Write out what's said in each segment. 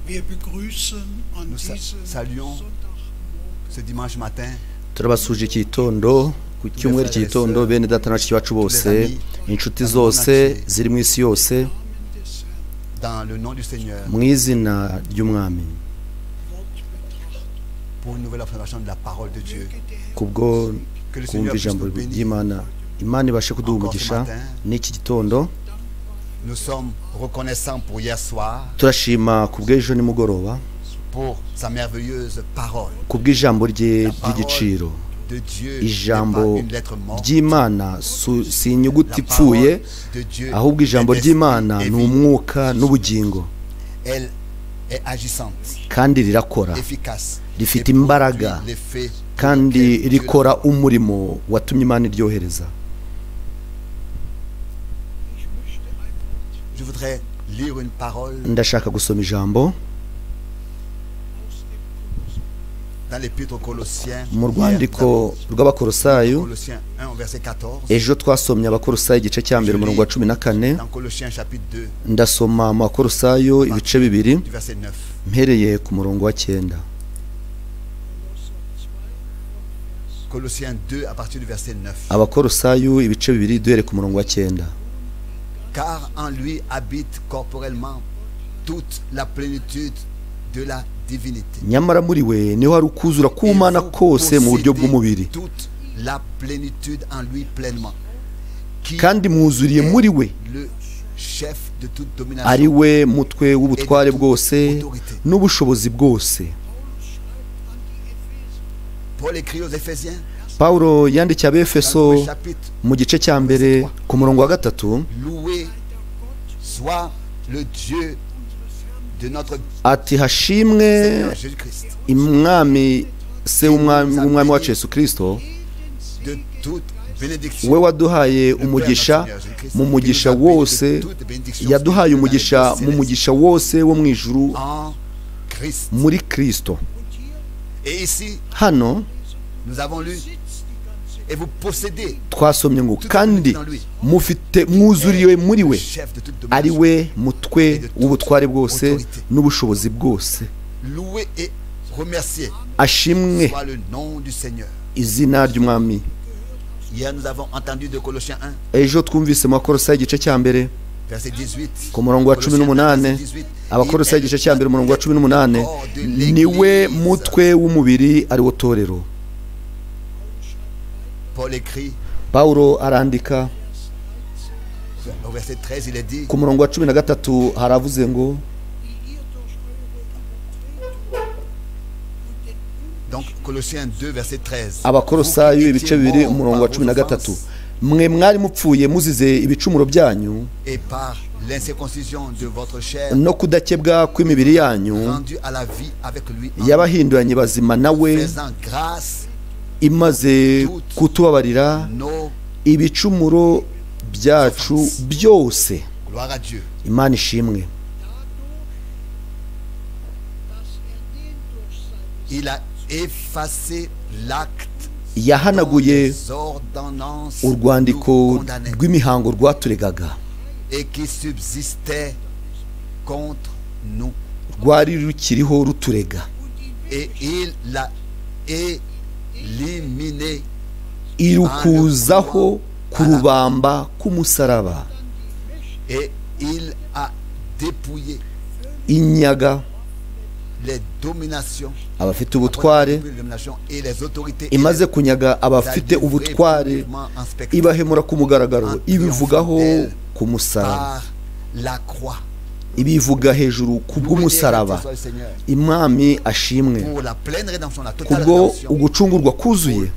Nous saluons ce dimanche matin. Turabasuje iki gitondo ku cyumweru iki gitondo bene data na bashiki bacu bose, inshuti zose ziri mu isi yose, dans le nom du Seigneur, mu izina ry'Umwami, pour une nouvelle observation de la parole de Dieu. Kubwo kumva ijambo ry'Imana, Imana ibashe kuduha umugisha n'iki gitondo. Nous sommes reconnaissants pour hier soir, turashima kubw'ejo nimugoroba, pour sa merveilleuse parole, kubw'ijambo rye ry'igiciro. Ijambo ry'Imana si inyuguti ipfuye, ahubwo ijambo ry'Imana ni umwuka n'ubugingo, kandi rirakora, rifite imbaraga, kandi rikora umurimo watumye Imana iryohereza. Ndashaka gusoma ijambo mu rwandiko rw'Abakolosayo. Ejo twasomye Abakolosayo igice cya mbere umurongo wa 14. Ndasoma mu Bakolosayo ibice 2 mpereye ku murongo wa 9. Abakolosayo ibice 2 duhere ku murongo wa 9. Car en lui habite corporellement toute la plénitude de la divinité. Nyamara muri we niho hari ukuzura k'Umana kose mu buryo bw'umubiri, kandi mwuzuriye muri we, ari we mutwe w'ubutware bwose n'ubushobozi bwose. Paulo yandikiye Abefeso mu gice cya mbere ku murongo wa 3 ati hashimwe Umwami se w'Umwami wacu Yesu Kristo, we waduhaye umugisha mu mugisha wose, yaduhaye umugisha mu mugisha wose wo mu ijuru muri Kristo. Hano twasomye ngo kandi mufite mwuzuriye muri we, ari we mutwe w'ubutware bwose n'ubushobozi bwose. Ashimwe izina ry'Umwami. Ejo twumvise mu Bakolosayi igice cya mbere ku murongo wa 18. Abakolosayi igice cya mbere umurongo wa 18, ni we mutwe w'umubiri ari wo torero. Paulo arandika ku murongo wa 13 haravuze ngo Abakolosayo ibice 2 umurongo wa 13, mwe mwari mupfuye muzize ibicumuro byanyu no kudakebwa kw'imibiri yanyu, yabahinduranye bazima nawe, imaze kutubabarira ibicumuro byacu byose. Imana ishimwe. Yahanaguye urwandiko rw'imihango rwaturegaga, rwari rukiriho ruturega, irukuzaho kurubamba k'umusaraba, inyaga abafite ubutware, imaze kunyaga abafite ubutware ibahemura ku mugaragaro, ibivugaho ku musaraba, ibivuga hejuru ku bw'umusaraba. Imwami ashimwe kubwo ugucungurwa kuzuye,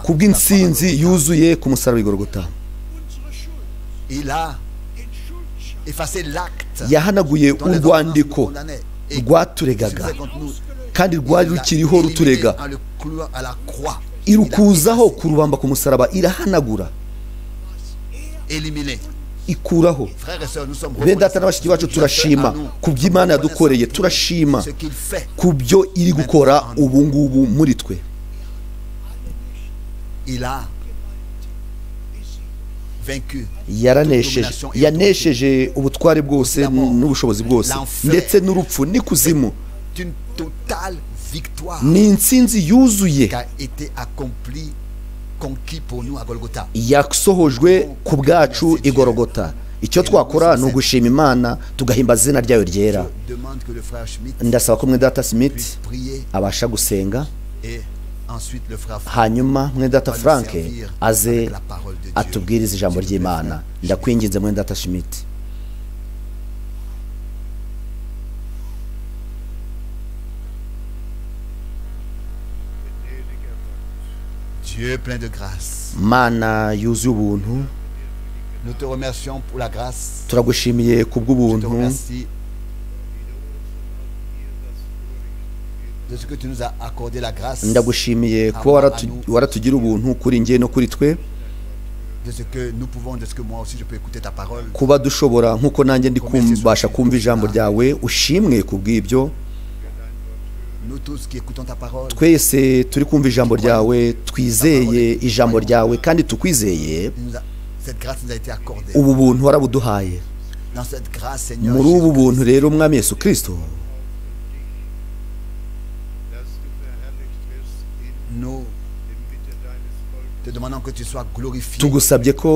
kubw'intsinzi yuzuye ku musaraba w'Igorogota. Yahanaguye urwandiko rwaturegaga, kandi rwari rukiriho ruturega, irukuzaho kurubamba ku musaraba, irahanagura, ikuraho. Bene data na bashiki bacu, turashima ku by'Imana yadukoreye, turashima ku byo iri gukora ubu ngubu muri twe. Yaranesheje, yanesheje ubutware bwose n'ubushobozi bwose, ndetse n'urupfu n'ikuzimu. Ni intsinzi yuzuye yasohojwe ku bwacu i Golgotha. Icyo twakora ni ugushima Imana tugahimbaza izina ryayo ryera. Ndasaba ko mwene Smith abasha gusenga, hanyuma mwene Frank aze atubwirize ijambo ry'Imana. Ndakwinginze mwene Smith. Mana yuzuye ubuntu, turagushimiye kubw'ubuntu Ndagushimiye kuba waratugira ubuntu kuri njye no kuri twe, kuba dushobora nkuko nanjye ndi kumbasha kumva ijambo ryawe. Ushimwe kubw'ibyo. Twese turi kumva ijambo ryawe, twizeye ijambo ryawe kandi tukwizeye. Ubu buntu warabuduhaye. Muri ubu buntu rero Mwami Yesu Kristo, tugusabye ko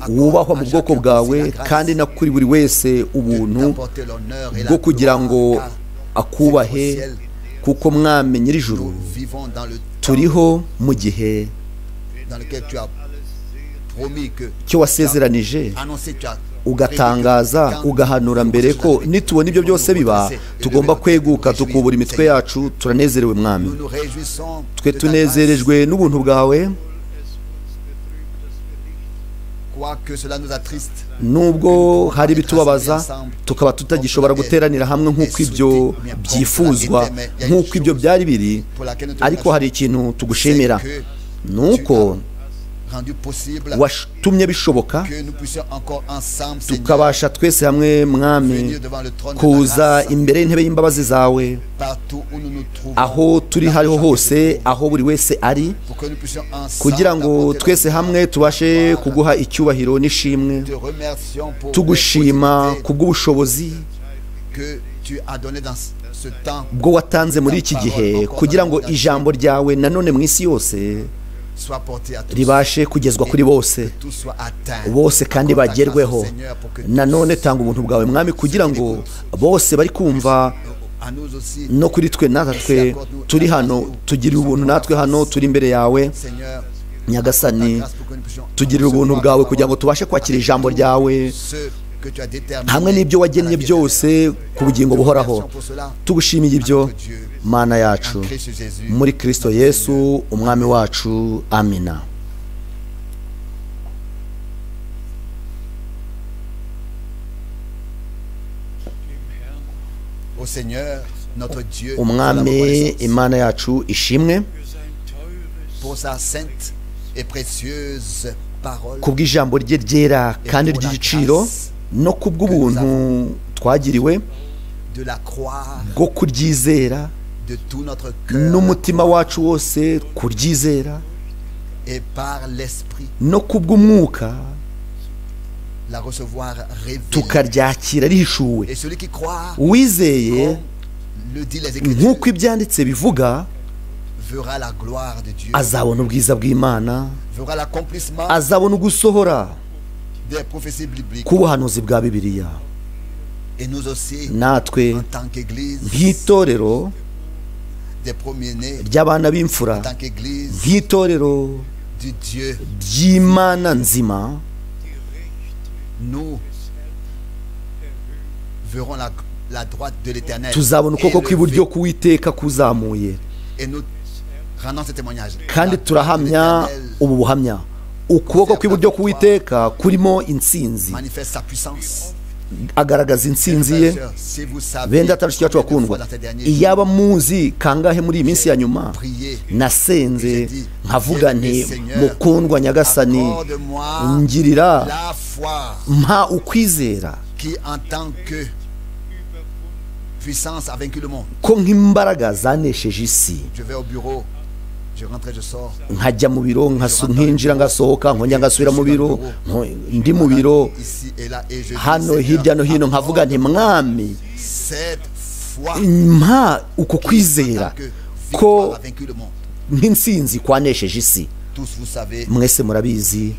wubahwa mu bwoko bwawe kandi na kuri buri wese ubuntu bwo kugira ngo akubahe, kuko Mwami nyir'ijuru turiho mu gihe cyo wasezeranije, ugatangaza ugahanura mbere ko nitubona ibyo byose biba tugomba kweguka tukubura imitwe yacu. Turanezerewe Mwami, twe tunezerejwe n'ubuntu bwawe. Nubwo hari ibitubabaza tukaba tutagishobora guteranira hamwe nk'uko ibyo byifuzwa, nk'uko ibyo byari biri, ariko hari ikintu tugushimira, nuko watumye bishoboka tukabasha twese hamwe Mwami kuza imbere y'intebe y'imbabazi zawe, aho turi hariho hose, aho buri wese ari, kugira ngo twese hamwe tubashe kuguha icyubahiro n'ishimwe, tugushima kubw'ubushobozi bwo watanze muri iki gihe, kugira ngo ijambo ryawe nanone mu isi yose ribashe kugezwa kuri bose bose kandi bagerweho. Nanone tanga ubuntu bwawe Mwami, kugira ngo bose bari kumva no kuri twe natwe turi hano, tugirire ubuntu natwe hano turi imbere yawe Nyagasani, tugirire ubuntu bwawe kugira ngo tubashe kwakira ijambo ryawe hamwe n'ibyo wagennye byose ku bugingo buhoraho. Tugushimiye ibyo Mana yacu muri Kristo Yesu umwami wacu. Amina. Umwami Imana yacu ishimwe kubw'ijambo rye ryera kandi ry'igiciro, no kubw'ubuntu twagiriwe bwo kuryizera n'umutima wacu wose, kuryizera no kubw'umwuka tukaryakira rihishuwe. Uwizeye nk'uko ibyanditse bivuga azabona ubwiza bw'Imana, azabona ugusohora k'ubuhanuzi bwa Bibiliya. Natwe nk'itorero ry'abana b'imfura, nk'itorero ry'Imana nzima, tuzabona ukuboko kw'iburyo k'Uwiteka kuzamuye, kandi turahamya ubu buhamya. Ukuboko kw'iburyo k'Uwiteka kurimo intsinzi, agaragaza intsinzi ye. Bene data bashiki bacu bakundwa, iyaba muzi kangahe muri iyi minsi ya nyuma nasenze nkavuga nti mukundwa Nyagasani, ngirira mpa ukwizera ko nk'imbaraga zanesheje isi. Nkajya mu biro, nkinjira ngasohoka, nkongera ngasubira mu biro, ndi mu biro hano hirya no hino, nkavuga nti Mwami, mpa uko kwizera ko nk'intsinzi kwanesheje isi. Mwese murabizi,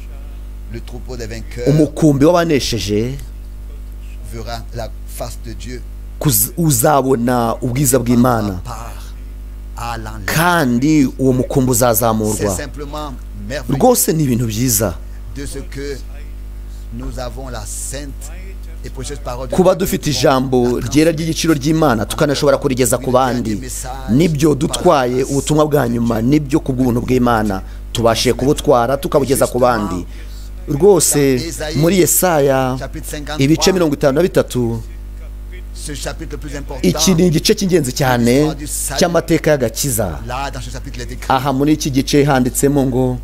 umukumbi w'abanesheje uzabona ubwiza bw'Imana, kandi uwo mukumbi uzazamurwa. Rwose ni ibintu byiza kuba dufite ijambo ryera ry'igiciro ry'Imana, tukanashobora kurigeza ku bandi. Nibyo dutwaye ubutumwa bwa nyuma, nibyo kubw'ubuntu bw'Imana tubashe kubutwara tukabugeza ku bandi. Rwose muri Yesaya ibice 53, iki ni igice cy'ingenzi cyane cy'amateka y'agakiza. Aha muri iki gice handitsemo ngo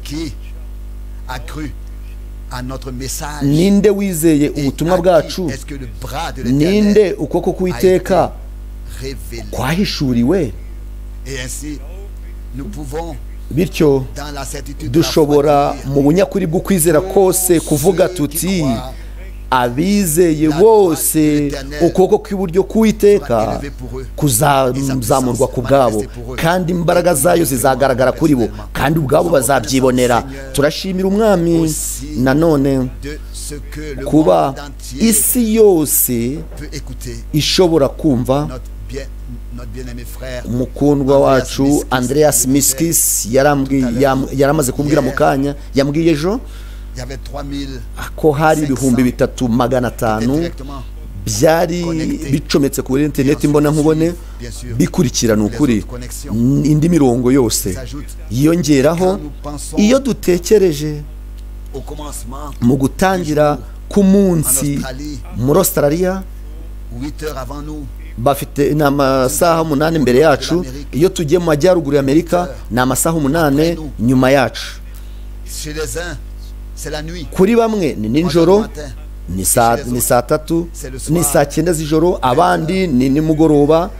ninde wizeye ubutumwa bwacu, ninde ukuboko k'Uwiteka kwahishuriwe. Bityo dushobora mu bunyakuri bw'ukwizera kose kuvuga tuti abizeye bose ukuboko kw'iburyo k'Uwiteka kuzazamurwa ku bwabo, kandi imbaraga zayo zizagaragara kuri bo, kandi ubwabo bazabyibonera. Turashimira Umwami nanone kuba isi yose ishobora kumva umukundwa wacu Andreas Miskis yaramaze kumbwira mu kanya, yambwiye ejo ko hari 3500 byari bicometse kuri interineti mbona nkubone, bikurikirana ukuri indi mirongo yose yiyongeraho. Iyo dutekereje mu gutangira k'umunsi muri Australia, bafite ni amasaha 8 imbere yacu. Iyo tugiye mu majyaruguru ya Amerika ni amasaha 8 nyuma yacu. Kuri bamwe ni nijoro, ni saa 3, ni saa 9 z'ijoro, abandi ni nimugoroba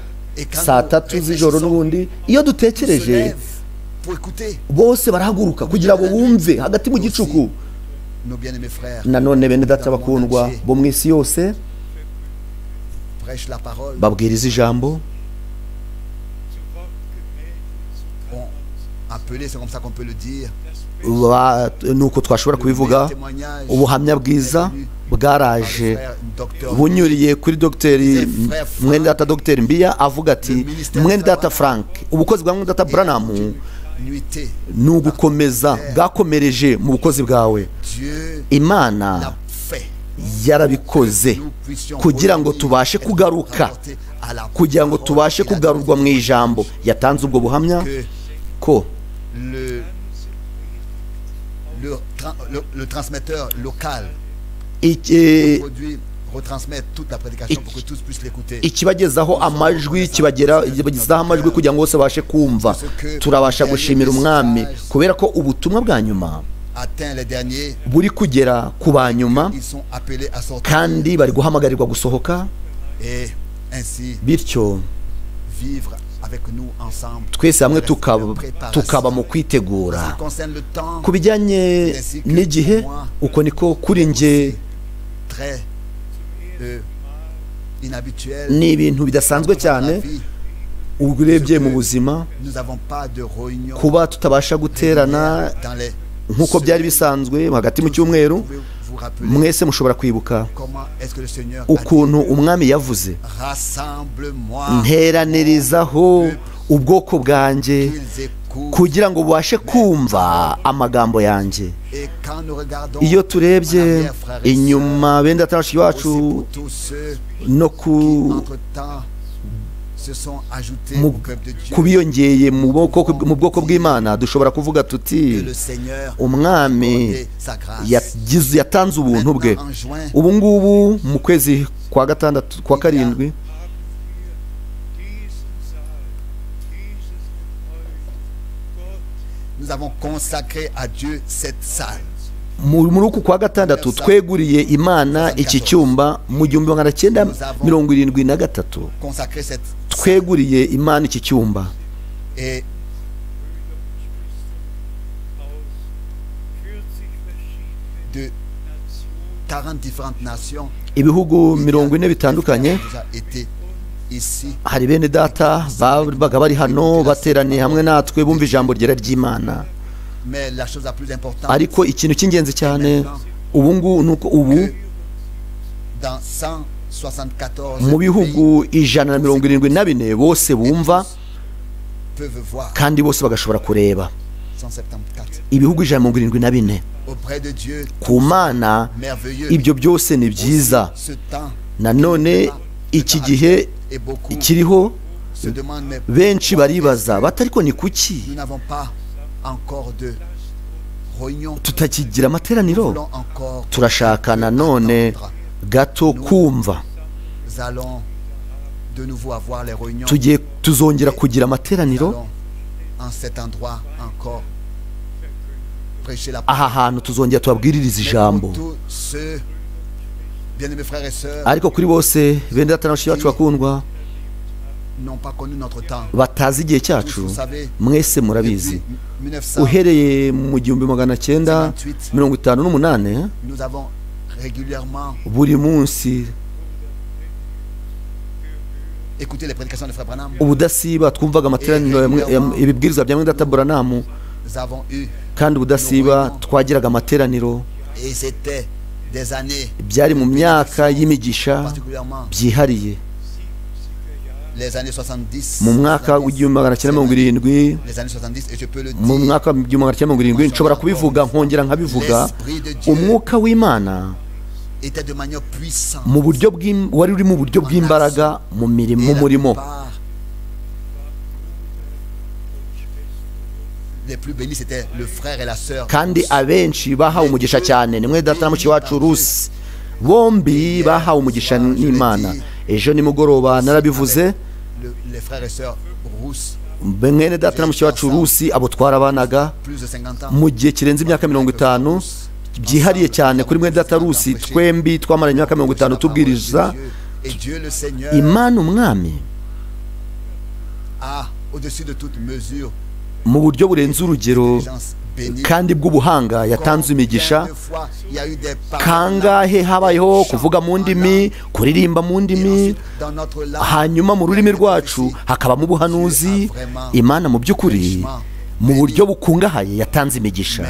saa 3 z'ijoro n'ubundi. Iyo dutekereje bose barahaguruka kugira ngo bumve hagati mu gicuku. Nanone bene data bakundwa bo mu isi yose babwiriza ijambo, nuko twashobora kubivuga. Ubuhamya bwiza bwaraje bunyuriye kuri dogiteri mwene data Dogiteri Mbiya, avuga ati mwene data Frank, ubukozi bwa mwene data Branham ni ugukomeza, bwakomereje mu bukozi bwawe. Imana yarabikoze kugira ngo tubashe kugaruka, kugira ngo tubashe kugarurwa mu ijambo. Yatanze ubwo buhamya ko le transmetteur local retransmet toute la prédication pour que tous puissent l'écouter. Ikibagezaho amajwi, kibagezaho amajwi kugira ngo bose babashe kumva. Turabasha gushimira Umwami kubera ko ubutumwa bwa nyuma buri kugera ku banyuma, kandi bari guhamagarirwa gusohoka. Bityo twese hamwe tukaba mu kwitegura. Ku bijyanye n'igihe, uko niko kuri nge ni ibintu bidasanzwe cyane urebye mu buzima, kuba tutabasha guterana nk'uko byari bisanzwe hagati mu cyumweru. Mwese mushobora kwibuka ukuntu Umwami yavuze, nteranirizaho ubwoko bwanjye kugira ngo bubashe kumva amagambo yanjye. Iyo turebye inyuma bene data bashiki bacu no kubiyongeye mu bwoko bw'Imana, dushobora kuvuga tuti Umwami yatanze ubuntu bwe. Ubu ngubu mu kwezi kwa 6 kwa 7 muri uku kwa 6 tweguriye Imana iki cyumba mu 1973. Tweguriye Imana iki cyumba. Ibihugu 40 bitandukanye, hari bene data babaga bari hano bateraniye hamwe natwe bumva ijambo ryera ry'Imana. Ariko ikintu cy'ingenzi cyane ubu ngubu nuko ubu mu bihugu 174 bose bumva kandi bose bagashobora kureba. Ibihugu 174. Ku Mana ibyo byose ni byiza. Nanone iki gihe ikiriho benshi baribaza batariko ni kuki tutakigira amateraniro. Turashaka nanone gato kumva. Tugiye tuzongera kugira amateraniro aha hantu, tuzongera tubabwiririza ijambo. Ariko kuri bose bene data na bashiki bacu bakundwa batazi igihe cyacu, mwese murabizi uhereye mu 1958 buri munsi ubudasiba twumvaga amateraniro ibibwirizwa bya mwene data Branham, kandi ubudasiba twagiraga amateraniro. Byari mu myaka y'imigisha byihariye, mu mwaka w'1970, mu mwaka w'1970 nshobora kubivuga nkongera nkabivuga, umwuka w'Imana mu buryo wari uri mu buryo bw'imbaraga mu mirimo murimo. Kandi abenshi bahawe umugisha cyane ni mwene data na mushiki wacu Rusi, bombi bahawe umugisha n'Imana. Ejo nimugoroba narabivuze, mwene data na mushiki wacu Rusi abo twarabanaga mu gihe kirenze imyaka 50, byihariye cyane kuri mwene data Rusi. Twembi twamaranye imyaka 50 tubwiriza Imana umwami mu buryo burenze urugero kandi bw'ubuhanga. Yatanze imigisha. Kangahe habayeho kuvuga mu ndimi, kuririmba mu ndimi, hanyuma mu rurimi rwacu hakabamo ubuhanuzi. Imana mu by'ukuri mu buryo bukungahaye yatanze imigisha.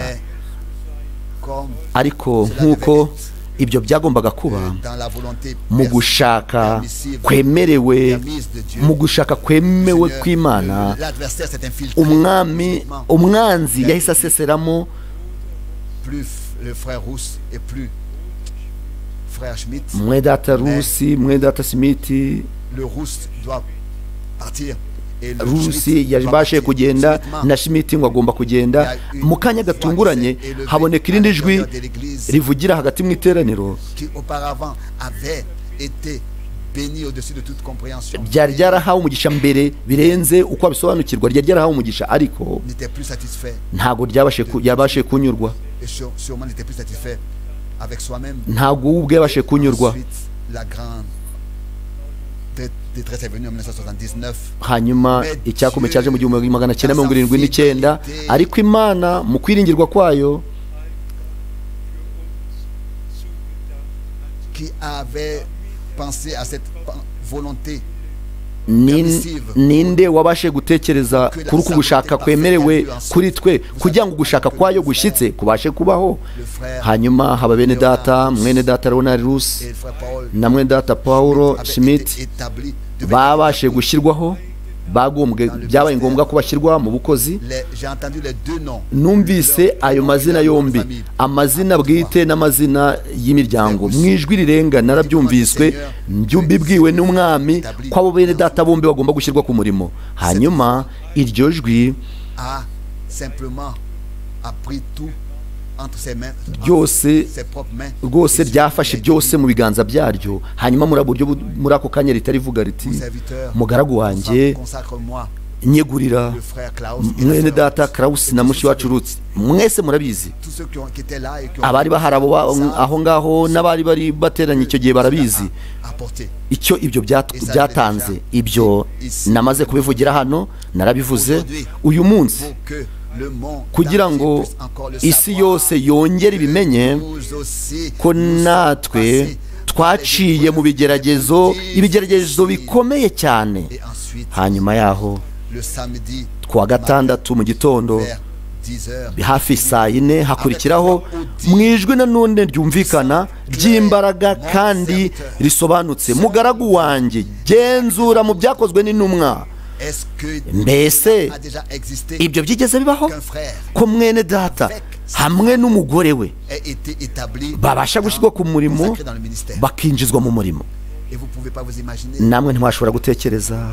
Ariko nk'uko ibyo byagombaga kuba mu gushaka kwemerewe, mu gushaka kwemewe kw'Imana, umwami umwanzi yahise aseseramo mwene data Rusi, mwene data Smith. Rusi yabashe kugenda na Schmidt ngo agomba kugenda. Mu kanya gatunguranye haboneka irindi jwi rivugira hagati mu iteraniro ryari ryarahawe umugisha mbere birenze uko abisobanukirwa, ryari ryarahawe umugisha ariko ntago ryabashe kunyurwa, ntago ubwe yabashe kunyurwa. Hanyuma icyakome cyaje mu 1979, ariko Imana mu kwiringirwa kwayo ninde wabashe gutekereza kuri uku gushaka kwemerewe kuri twe kugira ngo gushaka kwayo gushyitse kubashe kubaho. Hanyuma haba bene data, mwene data Ronald Rusi na mwene data Paulo Schmidt babashe gushyirwaho, bagombwe byabaye ngombwa ko bashyirwa mu bukozi. Numvise ayo mazina yombi, amazina bwite n'amazina y'imiryango, mu ijwi rirenga narabyumviswe, mbibwiwe n'umwami ko abo bene data bombi bagomba gushyirwa ku murimo. Hanyuma iryo jwi byose rwose ryafashe byose mu biganza byaryo. Hanyuma muri buryo muri ako kanya ritarivuga riti mugaragu wanjye nyegurira mwene data Kraus na mushi wacu Ruth. Mwese murabizi, abari bahari aho ngaho n'abari bari bateranye icyo gihe barabizi icyo ibyo byatanze. Ibyo namaze kubivugira hano, narabivuze. Uyu munsi Kugira ngo isi yose yongere ibimenye ko natwe twaciye mu bigeragezo, ibigeragezo bikomeye cyane. Hanyuma yaho kuwa gatandatu mu gitondo hafi saa 4 hakurikiraho mu ijwi nanone ryumvikana ry'imbaraga kandi risobanutse, mugaragu wanjye genzura mu byakozwe n'intumwa. Mbese ibyo byigeze bibaho ko mwene data hamwe n'umugore we babasha gushyirwa ku murimo, bakinjizwa mu murimo? Namwe ntimwashobora gutekereza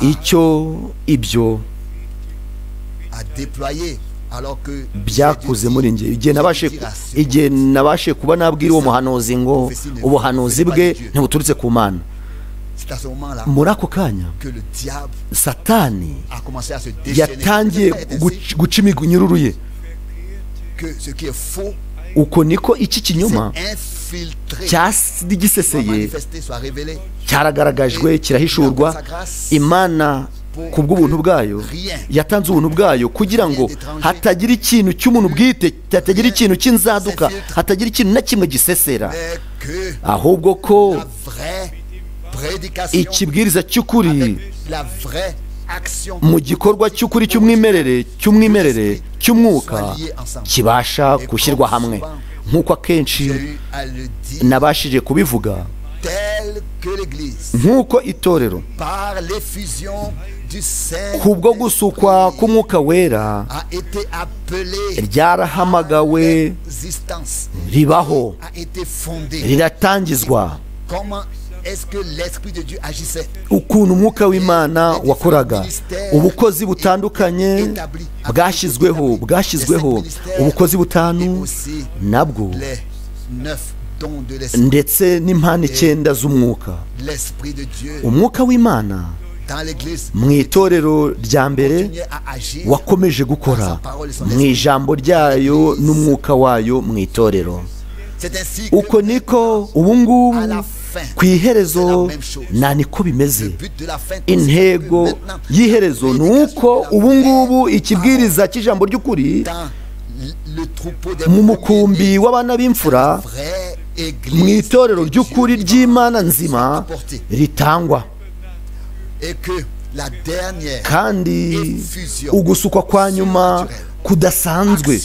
icyo ibyo byakuze muri njye. Igihe nabashe kuba nabwira uwo muhanuzi ngo ubuhanuzi bwe ntibuturutse ku Mana, muri ako kanya Satani yatangiye guca iminyururu ye. Uko niko iki kinyoma cyari giseseye cyaragaragajwe, kirahishurwa. Imana kubw'ubuntu bwayo yatanze ubuntu bwayo kugira ngo hatagira ikintu cy'umuntu bwite, hatagira ikintu cy'inzaduka, hatagira ikintu na kimwe gisesera, ahubwo ko ikibwiriza cy'ukuri mu gikorwa cy'ukuri cy'umwimerere cy'umwuka kibasha gushyirwa hamwe. Nk'uko akenshi nabashije kubivuga, nk'uko itorero kubwo gusukwa k'umwuka wera ryarahamagawe, ribaho, riratangizwa. Ukuntu umwuka w'Imana wakoraga, ubukozi butandukanye bwashyizweho, ubukozi butanu nabwo, ndetse n'impano 9 z'umwuka. Umwuka w'Imana mu itorero rya mbere wakomeje gukora mu ijambo ryayo n'umwuka wayo mu itorero. Uko niko ubu ngubu ku iherezo na niko bimeze. Intego y'iherezo ni uko ubu ngubu ikibwiriza cy'ijambo ry'ukuri mu mukumbi w'abana b'imfura mu itorero ry'ukuri ry'Imana nzima ritangwa, kandi ugusukwa kwa nyuma kudasanzwe,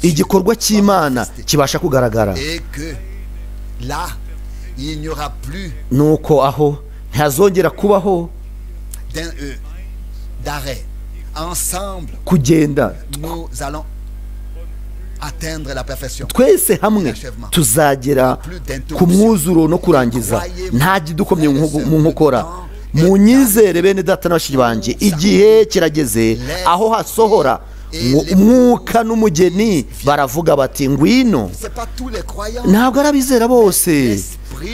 igikorwa cy'Imana kibasha kugaragara. Nuko aho ntihazongera kubaho kugenda, twese hamwe tuzagera ku mwuzuro no kurangiza, nta gidukomye mu nkokora. Munyizere bene data n'abashiki banjye, igihe kirageze aho hasohora umwuka n'umugeni baravuga bati ngwino. Ntabwo ari abizera bose,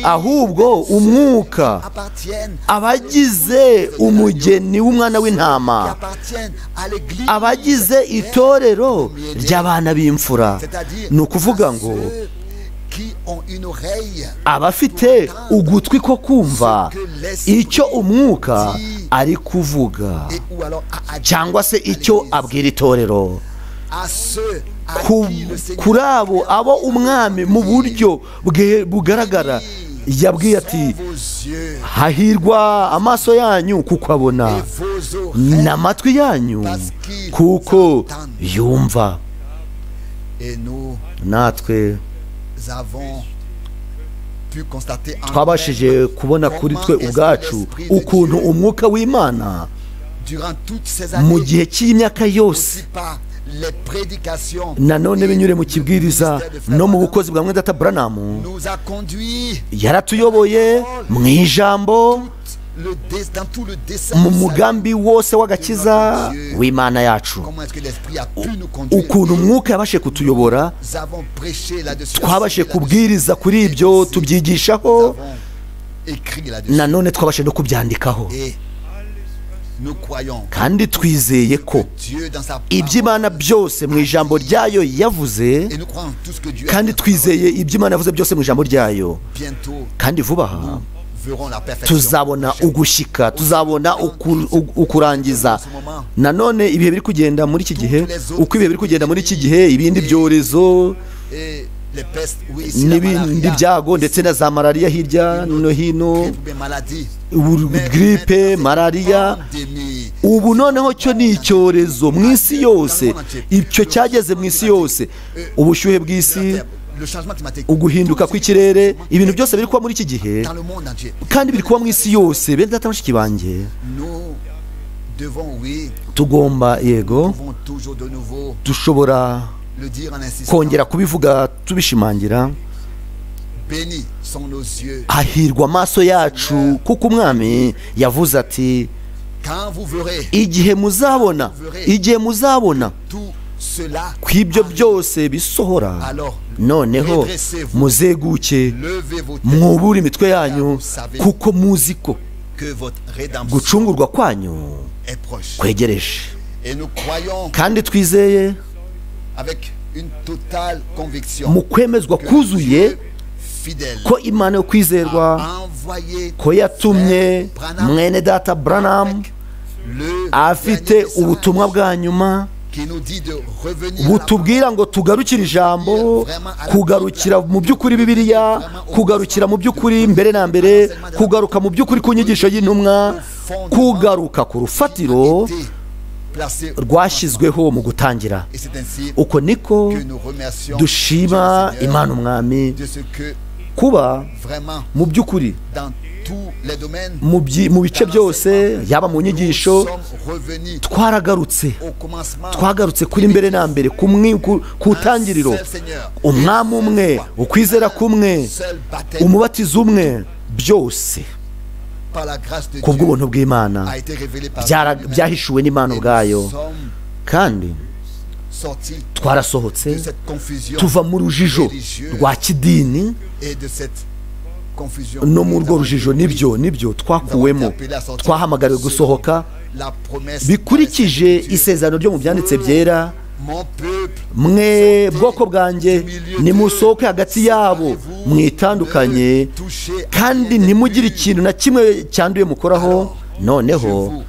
ahubwo umwuka, abagize umugeni w'umwana w'intama, abagize itorero ry'abana b'imfura. Ni ukuvuga ngo abafite ugutwi ko kumva icyo umwuka ari kuvuga, cyangwa se icyo abwira itorero. Kuri abo umwami mu buryo bugaragara yabwiye ati hahirwa amaso yanyu kuko abona, n'amatwi yanyu kuko yumva. Natwe twabashije kubona kuri twe ubwacu ukuntu umwuka w'Imana mu gihe cy'imyaka yose, nanone binyure mu kibwiriza no mu bukozi bwa mwene data Branham, yaratuyoboye mu ijambo, mu mugambi wose w'agakiza w'Imana yacu. Ukuntu umwuka yabashe kutuyobora, twabashe kubwiriza kuri ibyo, tubyigishaho, nanone twabashe no kubyandikaho. Kandi twizeye ko iby'Imana byose mu ijambo ryayo yavuze, kandi twizeye iby'Imana yavuze byose mu ijambo ryayo, kandi vuba aha Tuzabona ugushyika, tuzabona ukurangiza. Nanone ibihe biri kugenda muri iki gihe, uko ibihe biri kugenda muri iki gihe, ibindi byorezo n'ibindi byago ndetse na za malariya hirya no hino, giripe, malariya, ubu noneho cyo ni icyorezo mu isi yose. Icyo cyageze mu isi yose, ubushyuhe bw'isi, uguhinduka kw'ikirere, ibintu byose biri kuba muri iki gihe kandi biri kuba mu isi yose. Bene data bashiki banjye, tugomba, yego, dushobora kongera kubivuga tubishimangira. Hahirwa amaso yacu, kuko umwami yavuze ati igihe muzabona, igihe muzabona ku ibyo byose bisohora, noneho muzeguke mwubure imitwe yanyu, kuko muzi ko gucungurwa kwanyu kwegereje. Kandi twizeye mu kwemezwa kuzuye ko Imana yo kwizerwa, ko yatumye mwene data Branham afite ubutumwa bwa nyuma butubwira ngo tugarukire ijambo, kugarukira mu by'ukuri Bibiliya, kugarukira mu by'ukuri mbere na mbere, kugaruka mu by'ukuri ku nyigisho y'intumwa, kugaruka ku rufatiro rwashyizweho mu gutangira. Uko niko dushima Imana umwami kuba mu by'ukuri mu bice byose, yaba mu nyigisho, twaragarutse, twagarutse kuri mbere na mbere ku tangiriro, umwami umwe, ukwizera kumwe, umubatizo umwe, byose ku bw'ubuntu bw'Imana byahishuwe n'Imana ubwayo. Kandi twarasohotse tuva mu rujijo rwa kidini no mu rwo rujijo, nibyo twakuwemo, twahamagariwe gusohoka bikurikije isezerano ryo mu byanditse byera. Mwe bwoko bwanjye, nimusohoke hagati yabo mwitandukanye, kandi ntimugire ikintu na kimwe cyanduye mukoraho, noneho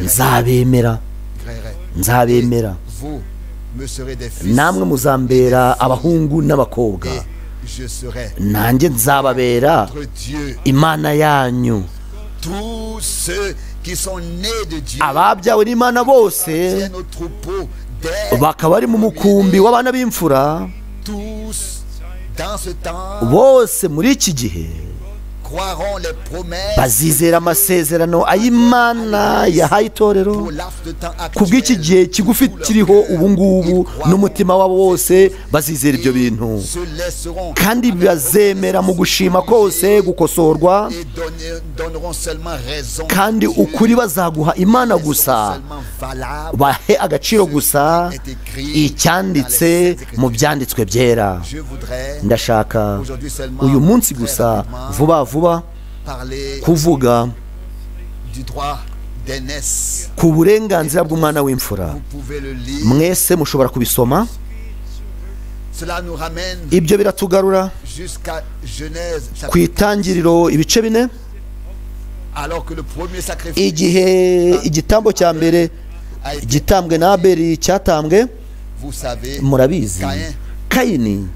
nzabemera, nzabemera, namwe muzambera abahungu n'abakobwa, nanjye nzababera Imana yanyu. Ababyawe n'Imana bose bakaba bari mu mukumbi w'abana b'imfura, bose muri iki gihe bazizera amasezerano ay'Imana yahaye itorero ku bw'iki gihe kigufi kiriho ubu ngubu, n'umutima wabo wose bazizera ibyo bintu, kandi bazemera mu gushima kose gukosorwa, kandi ukuri bazaguha Imana gusa, bahe agaciro gusa icyanditse mu byanditswe byera. Ndashaka uyu munsi gusa vuba vuba kuvuga ku burenganzira bw'umwana w'imfura. Mwese mushobora kubisoma. Ibyo biratugarura ku itangiriro ibice 4, igihe igitambo cya mbere gitambwe na Abeli cyatambwe. Murabizi, Kayini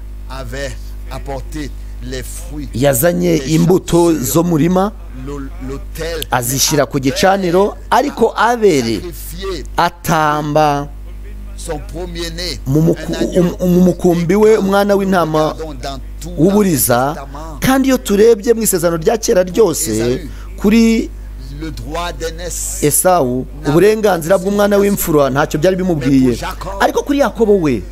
yazanye imbuto zo murima azishyira ku gicaniro, ariko Abeli atamba mu mukumbi we umwana w'intama w'uburiza. Kandi iyo turebye mu isezerano rya kera ryose kuri Esawu, uburenganzira bw'umwana w'imfura ntacyo byari bimubwiye, ariko kuri Yakobo we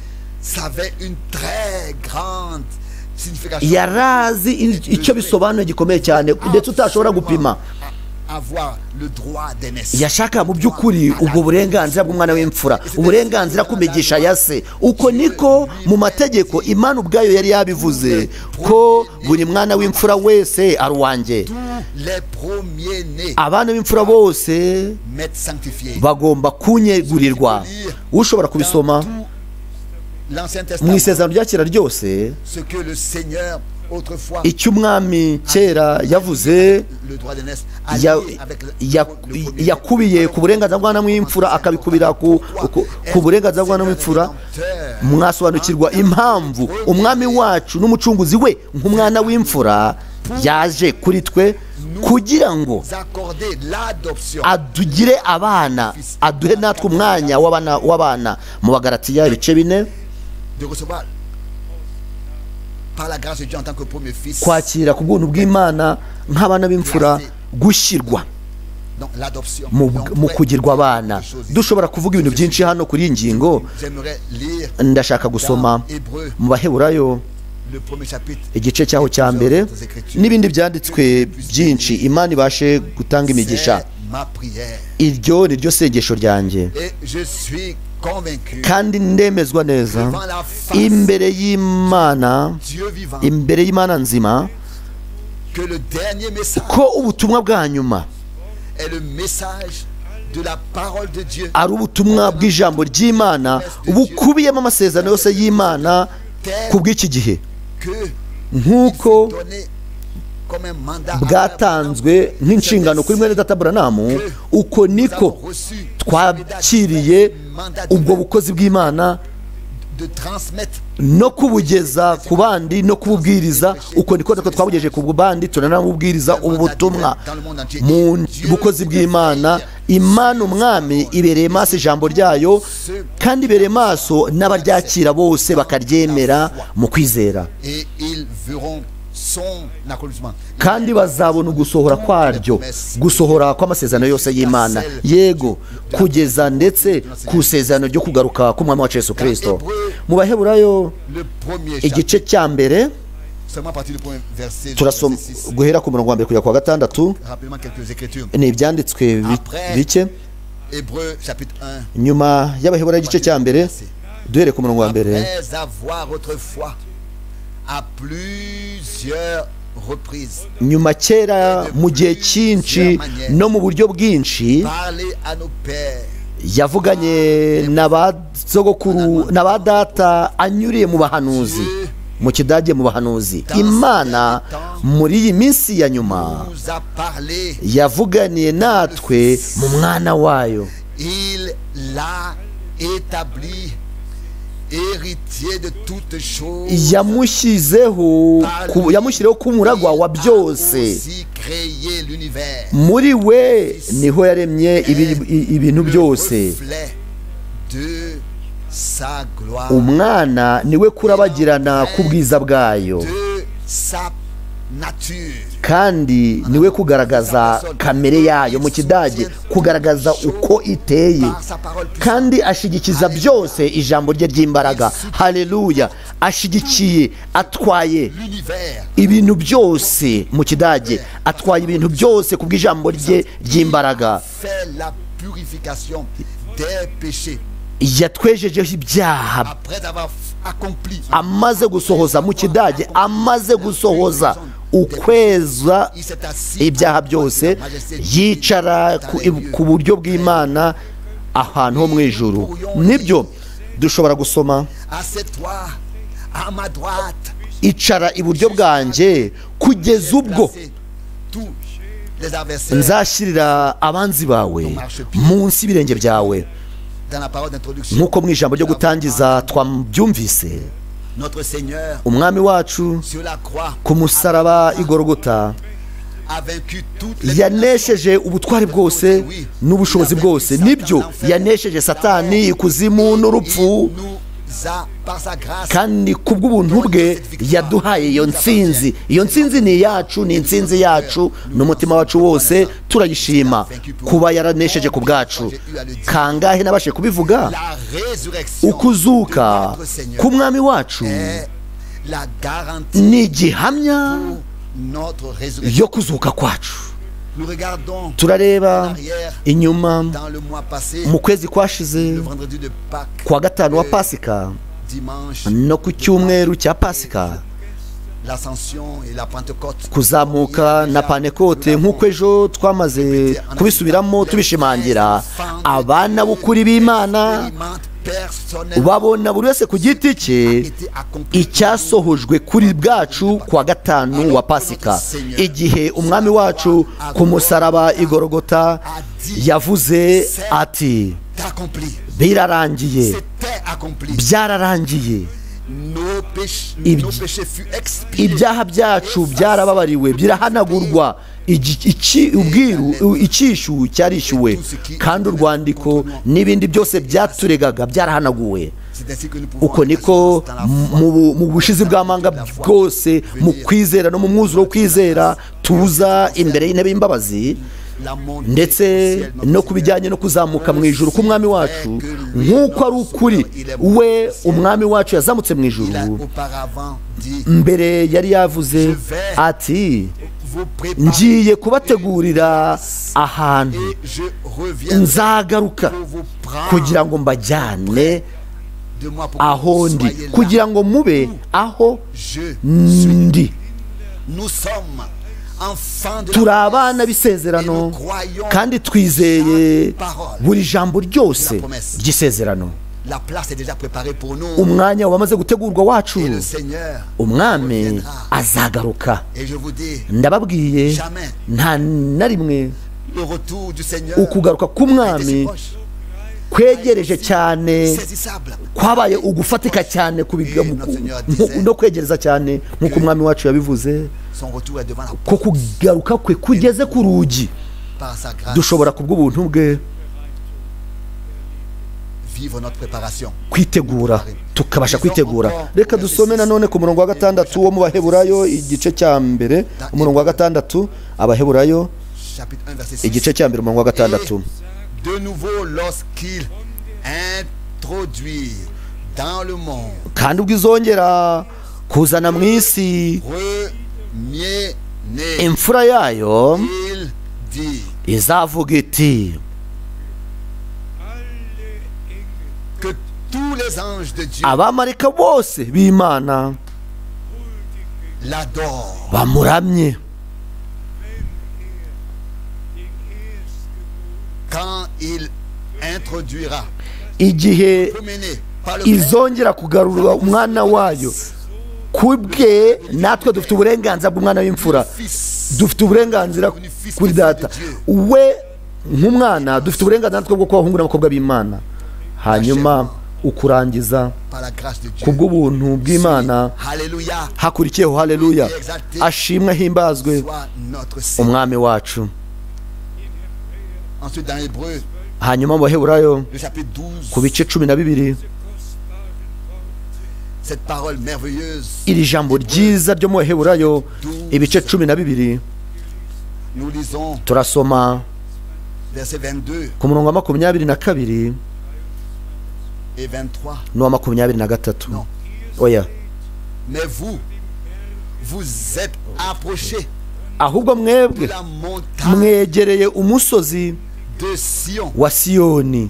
yarazi icyo bisobanuye gikomeye cyane, ndetse utashobora gupima. Yashaka mu by'ukuri ubwo burenganzira bw'umwana w'imfura, uburenganzira ku migisha ya se. Uko niko mu mategeko Imana ubwayo yari yabivuze ko buri mwana w'imfura wese ari uwanjye. Abana b'imfura bose bagomba kunyegurirwa. Ushobora kubisoma mu isezerano rya kera ryose, Icyo umwami kera yavuze yakubiye ku burenganzira bw'umwana w'imfura, akabikubira ku burenganzira bw'umwana w'imfura. Mwasobanukirwa impamvu umwami wacu n'umucunguzi we nk'umwana w'imfura yaje kuri twe kugira ngo adugire abana, aduhe natwe umwanya w'abana. Mu Bagalatiya ibice 4, kwakira ku bw'ubuntu bw'Imana nk'abana b'imfura, gushyirwa mu kugirwa abana. Dushobora kuvuga ibintu byinshi hano kuri iyi ngingo. Ndashaka gusoma mu Baheburayo igice cyaho cya mbere n'ibindi byanditswe byinshi, Imana ibashe gutanga imigisha. Iryo ni ryo sengesho ryanjye, kandi ndemezwa neza imbere y'Imana, imbere y'Imana nzima, ko ubutumwa bwa nyuma ari ubutumwa bw'ijambo ry'Imana bukubiyemo amasezerano yose y'Imana ku bw'iki gihe, nk'uko bwatanzwe nk'inshingano kuri mwene data Buranamu, uko niko twakiriye ubwo bukozi bw'Imana no kubugeza ku bandi no kububwiriza. Uko niko twabugejeje ku bandi, turanabubwiriza ubu butumwa mu bukozi bw'Imana. Imana umwami ibereye maso ijambo ryayo, kandi ibereye maso n'abaryakira bose bakaryemera mu kwizera, kandi bazabona ugusohora kwaryo, gusohora kw'amasezerano yose y'Imana, yego kugeza ndetse ku isezerano ryo kugaruka k'umwami wacu Yesu Kristo. Mu Baheburayo igice cya mbere, turasoma guhera ku murongo wa mbere kujya ku wa 6, ni ibyanditswe bike. Nyuma y'Abaheburayo igice cya mbere, duhere ku murongo wa mbere. Nyuma kera mu gihe cyinshi no mu buryo bwinshi yavuganye na ba sogokuru na ba data anyuriye mu bahanuzi, mu kidage mu bahanuzi. Imana muri iyi minsi ya nyuma yavuganiye natwe mu mwana wayo, yamushyiriyeho k'umuragwa wa byose, muri we niho yaremye ibintu byose. Umwana niwe kurabagirana k'ubwiza bwayo, kandi niwe kugaragaza kamere yayo, mu kidage kugaragaza uko iteye, kandi ashigikiza byose ijambo rye ry'imbaraga. Haleluya! Ashigikiye, atwaye ibintu byose, mu kidage atwaye ibintu byose kubw'ijambo rye ry'imbaraga. Yatwejejeho ibyaha amaze gusohoza, mu kidage amaze gusohoza ukweza ibyaha byose, yicara ku buryo bw'Imana ahantu ho mu ijuru. Nibyo dushobora gusoma, icara iburyo bwanjye kugeza ubwo nzashyirira abanzi bawe munsi y'ibirenge byawe. Nk'uko mu ijambo ryo gutangiza twabyumvise, umwami wacu ku musaraba i Golgotha yanesheje ubutwari bwose n'ubushobozi bwose. Nibyo, yanesheje Satani, ikuzimu n'urupfu, kandi kubw'ubuntu bwe yaduhaye iyo ntsinzi. Iyo ntsinzi ni iyacu, ni intsinzi yacu n'umutima wacu wose turayishima kuba yaranesheje ku bwacu. Kangahe nabashe kubivuga, ukuzuka k'umwami wacu ni igihamya yo kuzuka kwacu. Turareba inyuma mu kwezi kwashize, kwa gatanu wa Pasika no ku cyumweru cya Pasika, kuzamuka na Pantekote, nk'uko ejo twamaze kubisubiramo tubishimangira, abana b'ukuri b'Imana Babona buri wese ku giti cye icyasohojwe kuri bwacu kuwa gatanu wa Pasika, igihe umwami wacu ku musaraba igorogota yavuze ati birarangiye, byararangiye, ibyaha byacu byarababariwe, birahanagurwa, ubwiru icyishu cyarishyuwe, kandi urwandiko n'ibindi byose byaturegaga byarahanaguwe. Uko niko mu bushizi bw'amanga bwose, mu kwizera no mu mwuzuro wo kwizera, tuza imbere y'intebe y'imbabazi, ndetse no ku bijyanye no kuzamuka mu ijuru k'umwami wacu, nk'uko ari ukuri we umwami wacu yazamutse mu ijuru. Mbere yari yavuze ati ngiye kubategurira ahantu, nzagaruka kugira ngo mbajyane aho ndi, kugira ngo mube aho ndi. Turi abana b'isezerano kandi twizeye buri jambo ryose ry'isezerano. Umwanya wamaze gutegurwa wacu, umwami azagaruka. Ndababwiye, nta na rimwe ukugaruka k'umwami kwegereje cyane, kwabaye ugufatika cyane no kwegereza cyane, nk'uko umwami wacu yabivuze ko kugaruka kwe kugeze ku rugi. Dushobora kubw'ubuntu bwe kwitegura, tukabasha kwitegura. Reka dusome nanone ku murongo wa 6 wo mu Baheburayo igice cya 1, umurongo wa 6, Abaheburayo igice cya 1 umurongo wa 6. De nouveau, lorsqu'il introduit dans le monde, kandi ubwo izongera kuzana mu isi imfura yayo, izavuga iti abamarayika bose b'Imana bamuramye. Igihe izongera kugarura umwana wayo kubwe, natwe dufite uburenganzira bw'umwana w'imfura, dufite uburenganzira kuri data we nk'umwana, dufite uburenganzira natwe bwo kuba abahungu n'abakobwa b'Imana. Hanyuma ukurangiza kubw'ubuntu bw'Imana hakurikiyeho haleluya, ashimwe ahimbazwe umwami wacu. Hanyuma mu Baheburayo ku bice 12, iri jambo ryiza ryo mu Baheburayo ibice 12, turasoma ku murongo wa 22 n'uwa 23. Oya, ahubwo mwebwe mwegereye umusozi wa Siyoni,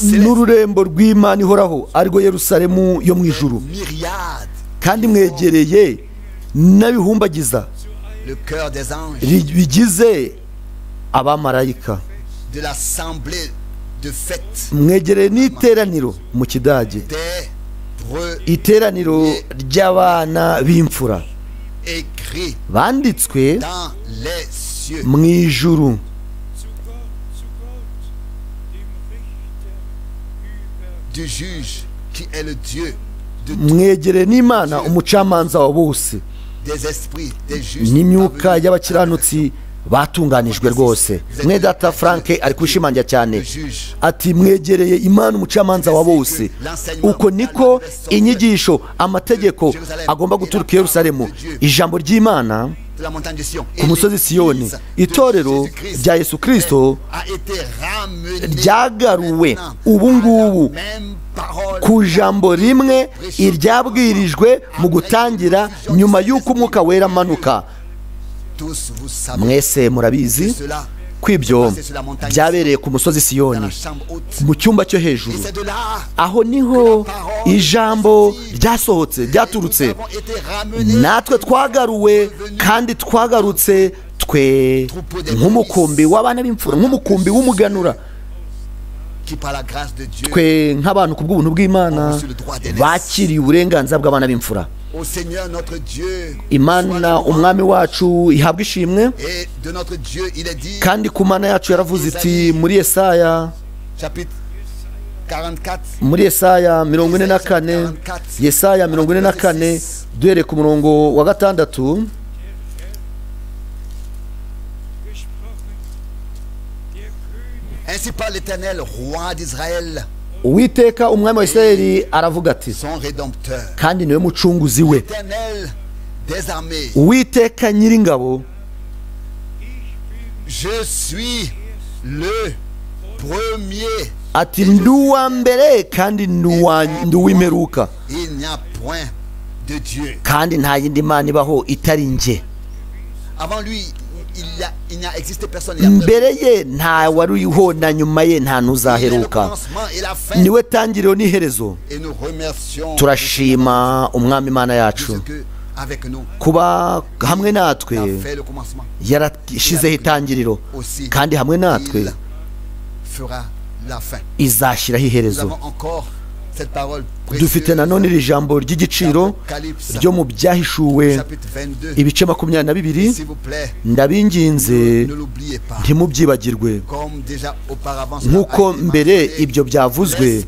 n'ururembo rw'Imana ihoraho, arirwo Yerusalemu yo mu ijuru, kandi mwegereye n'abihumbagiza bigize abamarayika, mwegereye n'iteraniro mu Kidage, iteraniro ry'abana b'imfura banditswe mu ijuru. Mwegereye n'Imana umucamanza wa bose, n'imyuka y'abakiranutsi batunganijwe rwose. Mwe data Frank ari kubishimangira cyane ati mwegereye Imana umucamanza wa bose. Uko niko inyigisho, amategeko agomba guturuka i Yerusalemu, ijambo ry'Imana ku musozi Siyoni, itorero rya Yesu Kristo ryagaruwe ubu ngubu ku jambo rimwe iryabwirijwe mu gutangira nyuma y'uko Umwuka Wera amanuka. Mwese murabizi Ko ibyo byabereye ku musozi Siyoni, mu cyumba cyo hejuru. Aho niho ijambo ryasohotse, ryaturutse. Natwe twagaruwe kandi twagarutse twe nk'umukumbi w'abana b'imfura, nk'umukumbi w'umuganura. Twe nk'abantu ku bw'ubuntu bw'Imana bakiriye uburenganzira bw'abana b'imfura. Imana umwami wacu ihabwa ishimwe. Kandi ku Mana yacu yaravuze iti muri Yesaya, muri Yesaya 44, Yesaya 44 duhereye ku murongo wa 6. Uwiteka umwami wa Isirayeli aravuga ati, kandi niwe mucunguzi we, Uwiteka nyiringabo, ati ndi uwa mbere kandi ndi uw'imperuka, kandi nta yindi Mana ibaho itari njye. Mbere ye nta wariho na nyuma ye nta n'uzaheruka. Niwe tangiriro n'iherezo. Turashima umwami Imana yacu kuba hamwe natwe yarashizeho itangiriro, kandi hamwe natwe izashyiraho iherezo. Dufite nanone iri jambo ry'igiciro ryo mu Byahishuwe ibice 22. Ndabinginze ntimubyibagirwe, nk'uko mbere ibyo byavuzwe,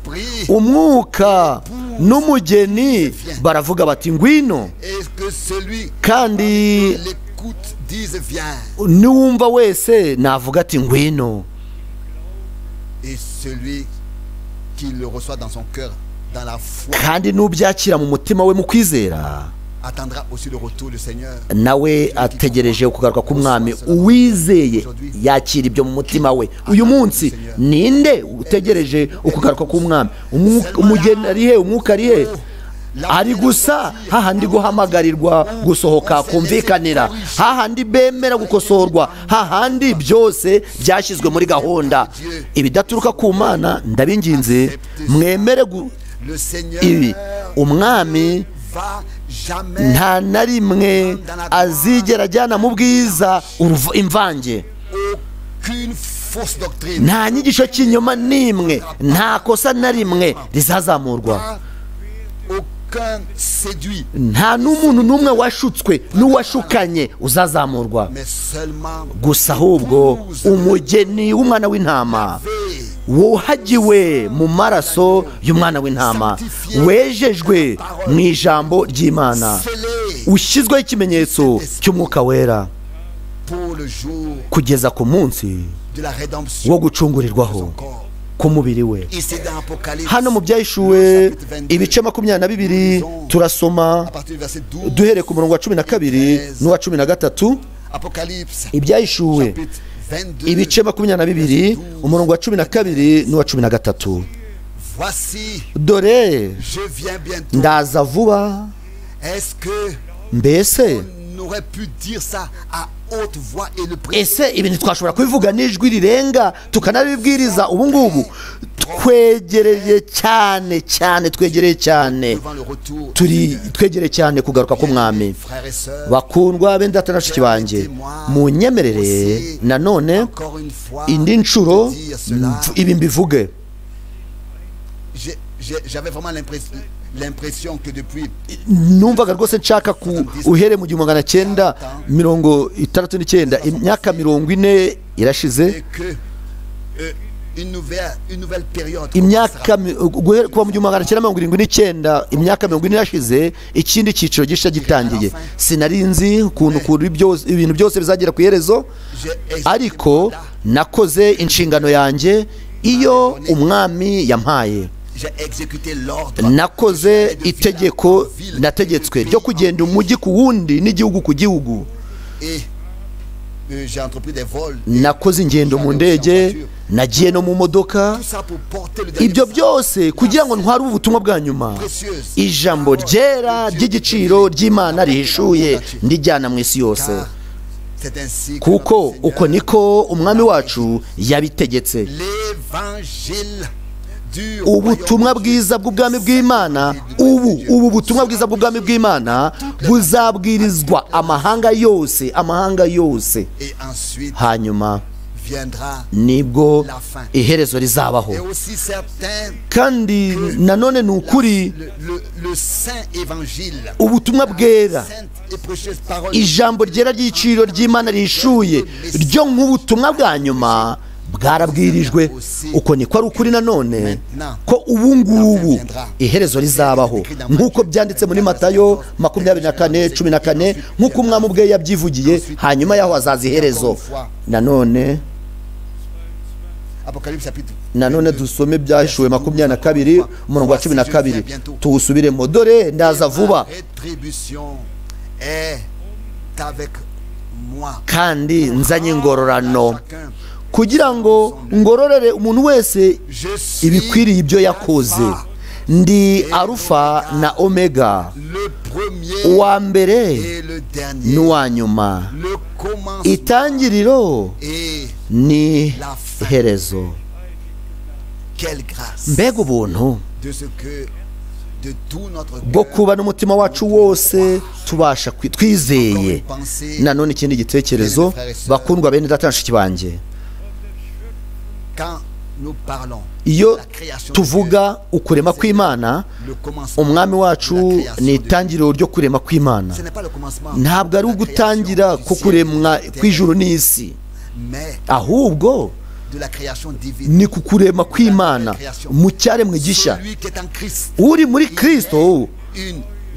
umwuka n'umugeni baravuga bati ngwino, kandi n'uwumva wese navuga ati ngwino. Kandi n'ubyakira mu mutima we mu kwizera nawe ategereje kugaruka k'umwami. Uwizeye yakira ibyo mu mutima we. Uyu munsi ninde utegereje ukugaruka k'umwami? Umugeni ari he? Umwuka ari he? Ari gusa hahandi guhamagarirwa gusohoka kumvikanira, hahandi bemera gukosorwa, hahandi byose byashyizwe muri gahunda. Ibidaturuka ku Mana ndabinginze mwemere ibi. Umwami nta na rimwe azigera ajyana mu bwiza imvange. Nta nyigisho cy'inyoma n'imwe, nta kosa na rimwe rizazamurwa. Nta n'umuntu n'umwe washutswe n'uwashukanye uzazamurwa. Gusa ahubwo umugeni w'umwana w'intama wuhagiwe mu maraso y'umwana w'intama, wejejwe mu ijambo ry'Imana, ushyizweho ikimenyetso cy'umwuka wera, kugeza ku munsi wo gucungurirwaho k'umubiri we. Hano mu Byahishuwe ibice 22 turasoma duhereye ku murongo wa 12 n'uwa 13. Ibyahishuwe ibice 22 umurongo wa 12 n'uwa 13. Dore ndaza vuba. Mbese ese ibintu twashobora kubivuga n'ijwi rirenga tukanabibwiriza ubu ngubu? Twegereye cyane cyane, twegereye cyane, turi twegereye cyane kugaruka k'umwami. Bakundwa bene data na bashiki banjye, munyemerere nanone indi nshuro ibi mbivuge. Numvaga rwose nshaka ku uhere mu 1969, imyaka 40 irashize, imyaka kuva mu 1979, imyaka 40 irashize, ikindi cyiciro gishya gitangiye. Sinari nzi ukuntu ibintu byose bizagera ku iherezo, ariko nakoze inshingano yanjye iyo umwami yampaye. Nakoze itegeko nategetswe ryo kugenda umujyi ku wundi n'igihugu ku gihugu. Nakoze ingendo mu ndege, nagiye no mu modoka, ibyo byose kugira ngo ntware ubutumwa bwa nyuma, ijambo ryera ry'igiciro ry'Imana rihishuye ndijyana mu isi yose. Kuko uko niko umwami wacu yabitegetse. Ubutumwa bwiza bw'ubwami bw'Imana, ubu butumwa bwiza bw'ubwami bw'Imana buzabwirizwa amahanga yose, amahanga yose. Hanyuma nibwo iherezo rizabaho. Kandi nanone ni ukuri ubutumwa bwera, ijambo ryera ry'iciro ry'Imana rishuye ryo nk'ubutumwa bwa nyuma bwarabwirijwe. Uko niko ari ukuri nanone ko ubu ngubu iherezo rizabaho, nk'uko byanditse muri Matayo 24:14, nk'uko umwami ubwe yabyivugiye, hanyuma yaho hazaza iherezo. Nanone dusome Ibyahishuwe 22 umurongo wa 12, tuwusubiremo. Dore ndaza vuba, kandi nzanye ingororano, kugira ngo ngororere umuntu wese ibikwiriye ibyo yakoze. Ndi Arufa na Omega, uwa mbere n'uwa nyuma, itangiriro ni iherezo. Mbega ubuntu bwo kuba n'umutima wacu wose tubasha twizeye. Nanone ikindi gitekerezo, bakundwa bene data nshiki banjye, iyo tuvuga ukurema kw'Imana, umwami wacu ni itangiriro ryo kurema kw'Imana. Ntabwo ari ugutangira ko kuremwa kw'ijuru n'isi, ahubwo ni kukurema kw'Imana mu cyaremwe gishya. Uri muri Kristo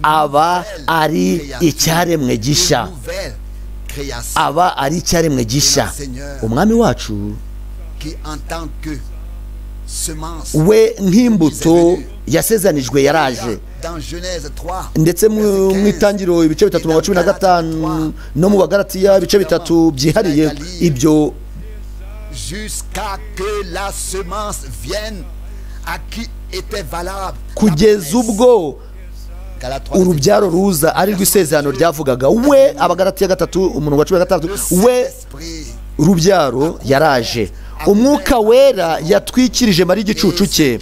aba ari icyaremwe gishya, aba ari icyaremwe gishya. Umwami wacu we nk'imbuto yasezanijwe yaraje, ndetse mu itangiriro ibice 3:15 no mu Bagalatiya ibice 3 byihariye ibyo, kugeza ubwo urubyaro ruza ari rw'isezerano ryavugaga. We Abagalatiya 3:16, we rubyaro yaraje. Umwuka wera yatwikirije Mariya igicucu cye,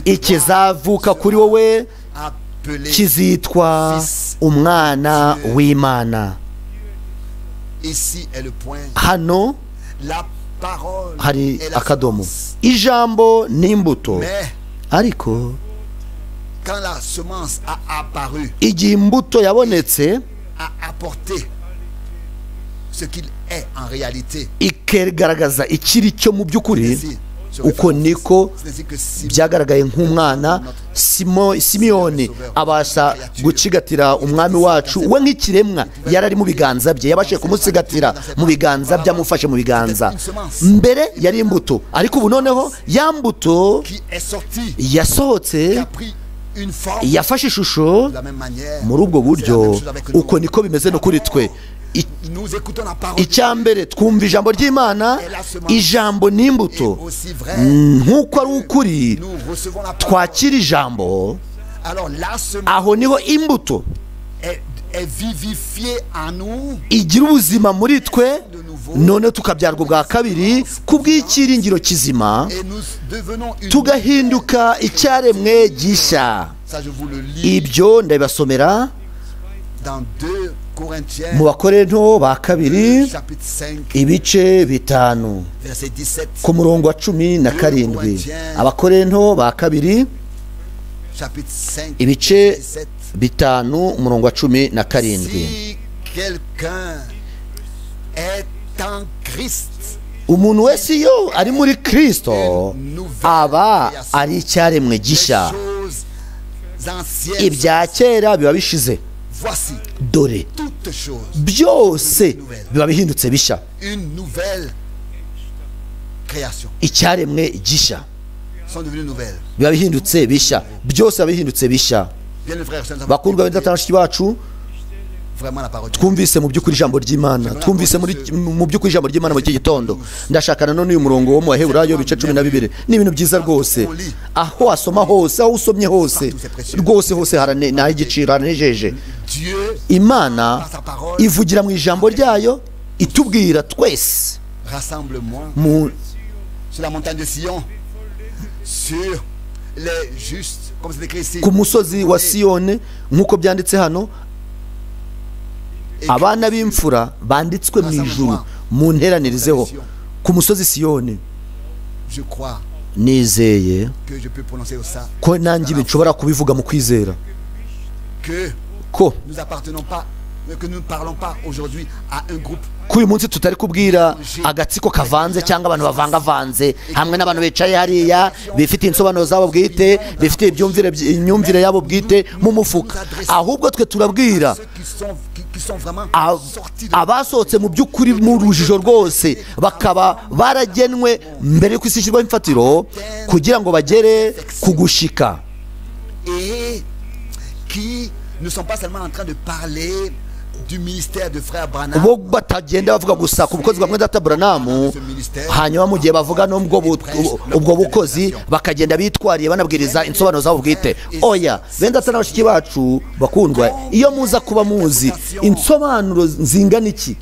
ikizavuka kuri wowe kizitwa umwana w'Imana. Hano hari akadomo. Ijambo n'imbuto, ariko igihe imbuto yabonetse ikigaragaza ikiri cyo mu by'ukuri, uko niko byagaragaye nk'umwana. Simiyoni abasha gucigatira umwami wacu we nk'ikiremwa yari ari mu biganza bye, yabashije kumusigatira mu biganza bye, amufashe mu biganza. Mbere yari imbuto, ariko ubu noneho ya mbuto yasohotse, yafashe ishusho. Muri ubwo buryo uko niko bimeze no kuri twe. Icyambere twumva ijambo ry'Imana, ijambo n'imbuto. Nk'uko ari ukuri twakira ijambo, aho niho imbuto igira ubuzima muri twe, none tukabyarwa ubwa kabiri kubw'icyiringiro kizima, tugahinduka icyaremwe gishya. Ibyo ndabibasomera mu Bakorinto ba kabiri ibice 5 ku murongo wa 17. Abakorinto ba kabiri ibice 5 umurongo wa 17. Umuntu wese iyo ari muri Kristo aba ari icyaremwe gishya, ibya kera biba bishize, dore byose biba bihindutse bishya, icyaremwe gishya biba bihindutse bishya, byose biba bihindutse bishya. Bakundwa bene data bashiki bacu, twumvise mu by'ukuri ijambo ry'Imana, twumvise mu by'ukuri ijambo ry'Imana mu iki gitondo. Ndashaka nanone uyu murongo wo mu Baheburayo ibice 12. Ni ibintu byiza rwose, aho wasoma hose, aho usomye hose rwose, hose naho igiciro haranejeje. Imana ivugira mu ijambo ryayo, Itubwira twese Rassemble-moi sur la montagne de Sion, sur les justes, comme c'est écrit ici. Ku musozi wa Siyoni nk'uko byanditse hano, abana b'imfura banditswe mu ijuru mu nteranirizeho ku musozi Siyoni. Nizeye ko nanjye ibi nshobora kubivuga mu kwizera ko ko uyu munsi tutari kubwira agatsiko kavanze cyangwa abantu bavangavanze hamwe n'abantu bicaye hariya bifite insobanuro zabo bwite, bifite imyumvire yabo bwite mu mufuka, ahubwo twe turabwira abasohotse mu by'ukuri mu rujijo rwose, bakaba baragenwe mbere y'uko isi ishyirwaho imfatiro kugira ngo bagere ku gushika. Bo batagenda bavuga gusa ku bukozi bwa Mwene Branham, hanyuma mu gihe bavuga n'ubwo ubwo bukozi bakagenda bitwariye banabwiriza insobanuro zabo bwite. Oya bene data na bashiki bacu bakundwa, iyo muza kuba muzi insobanuro zingana iki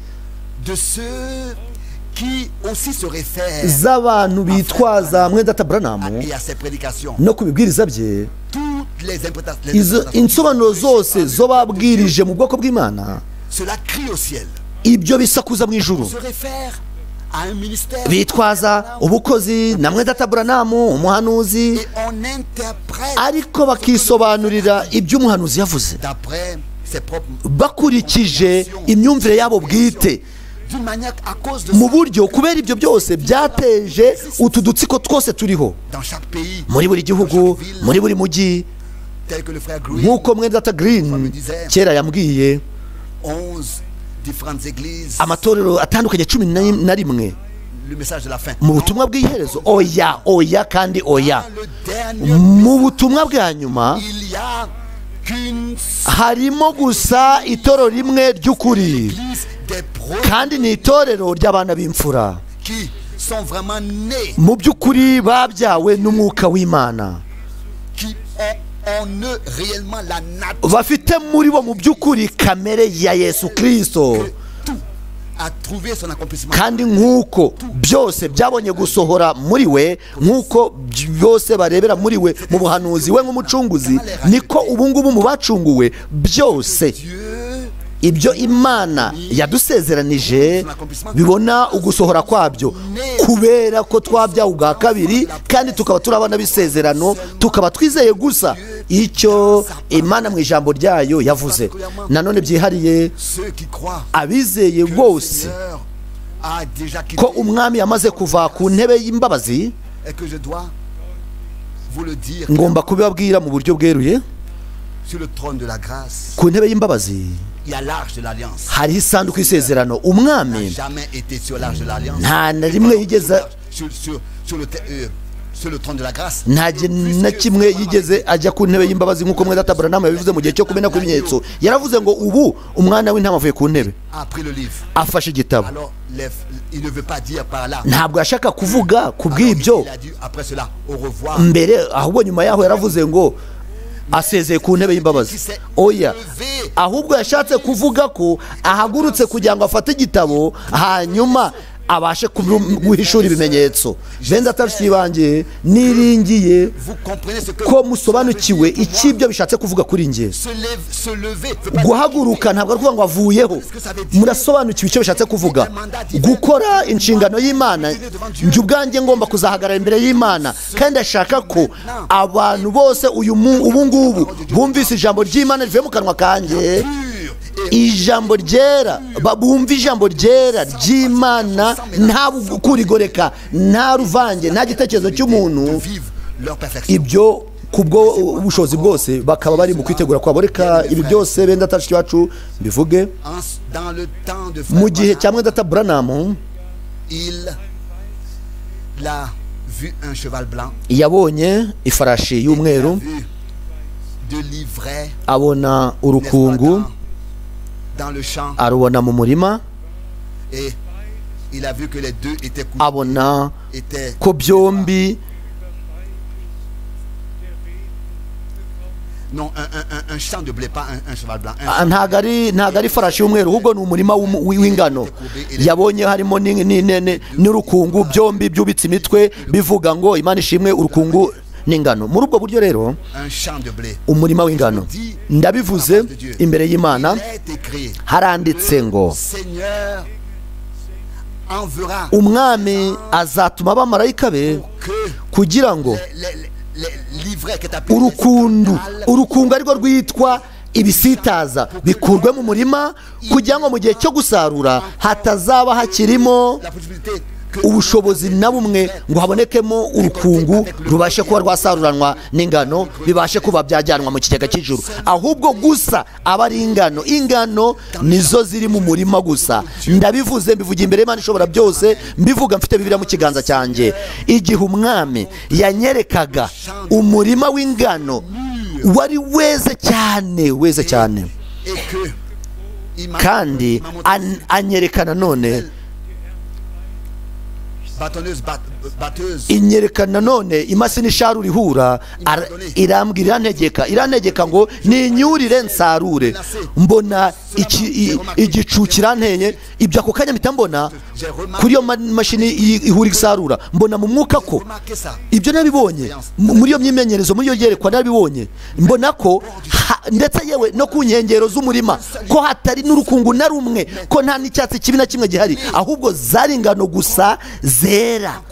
z'abantu bitwaza Mwene Data Branham no kubibwiriza bye, izo insobanuro zose zo babwirije mu bwoko bw'Imana, ibyo bisakuza mu ijuru. Bitwaza ubukozi na Mwene Data Branham umuhanuzi, ariko bakisobanurira ibyo umuhanuzi yavuze bakurikije imyumvire yabo bwite mu buryo. Kubera ibyo byose byateje utu dutsiko twose turiho muri buri gihugu, muri buri mujyi, nk'uko Mwene Data Green kera yambwiye, amatorero atandukanye 11 mu butumwa bw'iherezo. Oya, oya kandi oya. Mu butumwa bwa nyuma harimo gusa itorero rimwe ry'ukuri, kandi ni itorero ry'abana b'imfura mu by'ukuri babyawe n'umwuka w'Imana, bafite muri bo mu by'ukuri kamere ya Yesu Kristo, kandi nk'uko byose byabonye gusohora muri we, nk'uko byose barebera muri we mu buhanuzi we nk'umucunguzi, niko ubu ngubu mu bacunguwe byose ibyo Imana yadusezeranije bibona ugusohora kwabyo, kubera ko twabyawe ubwa kabiri kandi tukaba turi abana b'isezerano, tukaba twizeye gusa icyo Imana mu ijambo ryayo yavuze. Nanone byihariye abizeye bose ko umwami yamaze kuva ku ntebe y'imbabazi, ngomba kubibabwira mu buryo bweruye, ku ntebe y'imbabazi hariho isanduku y'isezerano. Umwami nta na rimwe yigeze, nta na kimwe yigeze ajya ku ntebe y'imbabazi, nk'uko Mwene Data Branham yabivuze mu gihe cyo kumena kw'ibimenyetso. Yaravuze ngo ubu umwana w'intama avuye ku ntebe, afashe igitabo. Ntabwo yashaka kuvuga ku bw'ibyo mbere, ahubwo nyuma yaho yaravuze ngo asezeye ku ntebe y'imbabazi. Oya, ahubwo yashatse kuvuga ko ahagurutse kugira ngo afate igitabo hanyuma abashe guhishura ibimenyetso. Bene data bashiki banjye, niringiye ko musobanukiwe icyo ibyo bishatse kuvuga kuri njye. Guhaguruka ntabwo ari ukuvuga ngo avuyeho, murasobanukiwe icyo bishatse kuvuga. Gukora inshingano y'Imana, njye ubwanjye ngomba kuzahagarara imbere y'Imana, kandi ashaka ko abantu bose ubu ngubu bumvise ijambo ry'Imana rivuye mu kanwa kanjye, ijambo ryera, bumva ijambo ryera ry'Imana nta kurigoreka, nta ruvange, nta gitekerezo cy'umuntu, ibyo kubwo ubushobozi bwose bakaba bari mu kwitegura kwabo. Reka ibi byose bene data bashiki bacu mbivuge. Mu gihe cya Mwene Data Branham yabonye ifarashi y'umweru, abona urukungu, arubona mu murima, abona ko byombi Ntabwo ari ifarashi y'umweru, ahubwo ni umurima w'ingano yabonye harimo n'urukungu, byombi byubitse imitwe, bivuga ngo Imana ishimwe, urukungu n'ingano. Muri ubwo buryo rero umurima w'ingano, ndabivuze imbere y'Imana, haranditse ngo umwami azatuma abamarayika be kugira ngo urukungu arirwo rwitwa ibisitaza bikurwe mu murima, kugira ngo mu gihe cyo gusarura hatazaba hakirimo ubushobozi na bumwe ngo habonekemo urukungu rubashe kuba rwasaruranwa n'ingano, bibashe kuba byajyanwa mu kigega cy'ijuru. Ahubwo gusa aba ari ingano, ingano nizo ziri mu murima gusa. Ndabivuze, mbivuga imbere y'Imana ishobora byose, mbivuga mfite Bibiliya mu kiganza cyanjye. Igihe umwami yanyerekaga umurima w'ingano wari weze cyane, weze cyane, kandi anyereka none inyerekana none imashini isharura ihura, irambwira, irantegeka ngo ninyurire nsarure. Mbona igicu kiranteye, ibyo ako kanya mpita mbona kuri iyo mashini ihura isarura, mbona mu mwuka ko ibyo nabibonye muri iyo myimenyerezo, muri iyo yerekwa nabibonye, mbona ko ndetse yewe no ku nkengero z'umurima ko hatari n'urukungu na rumwe, ko nta n'icyatsi kibi na kimwe gihari, ahubwo zari ingano gusa zera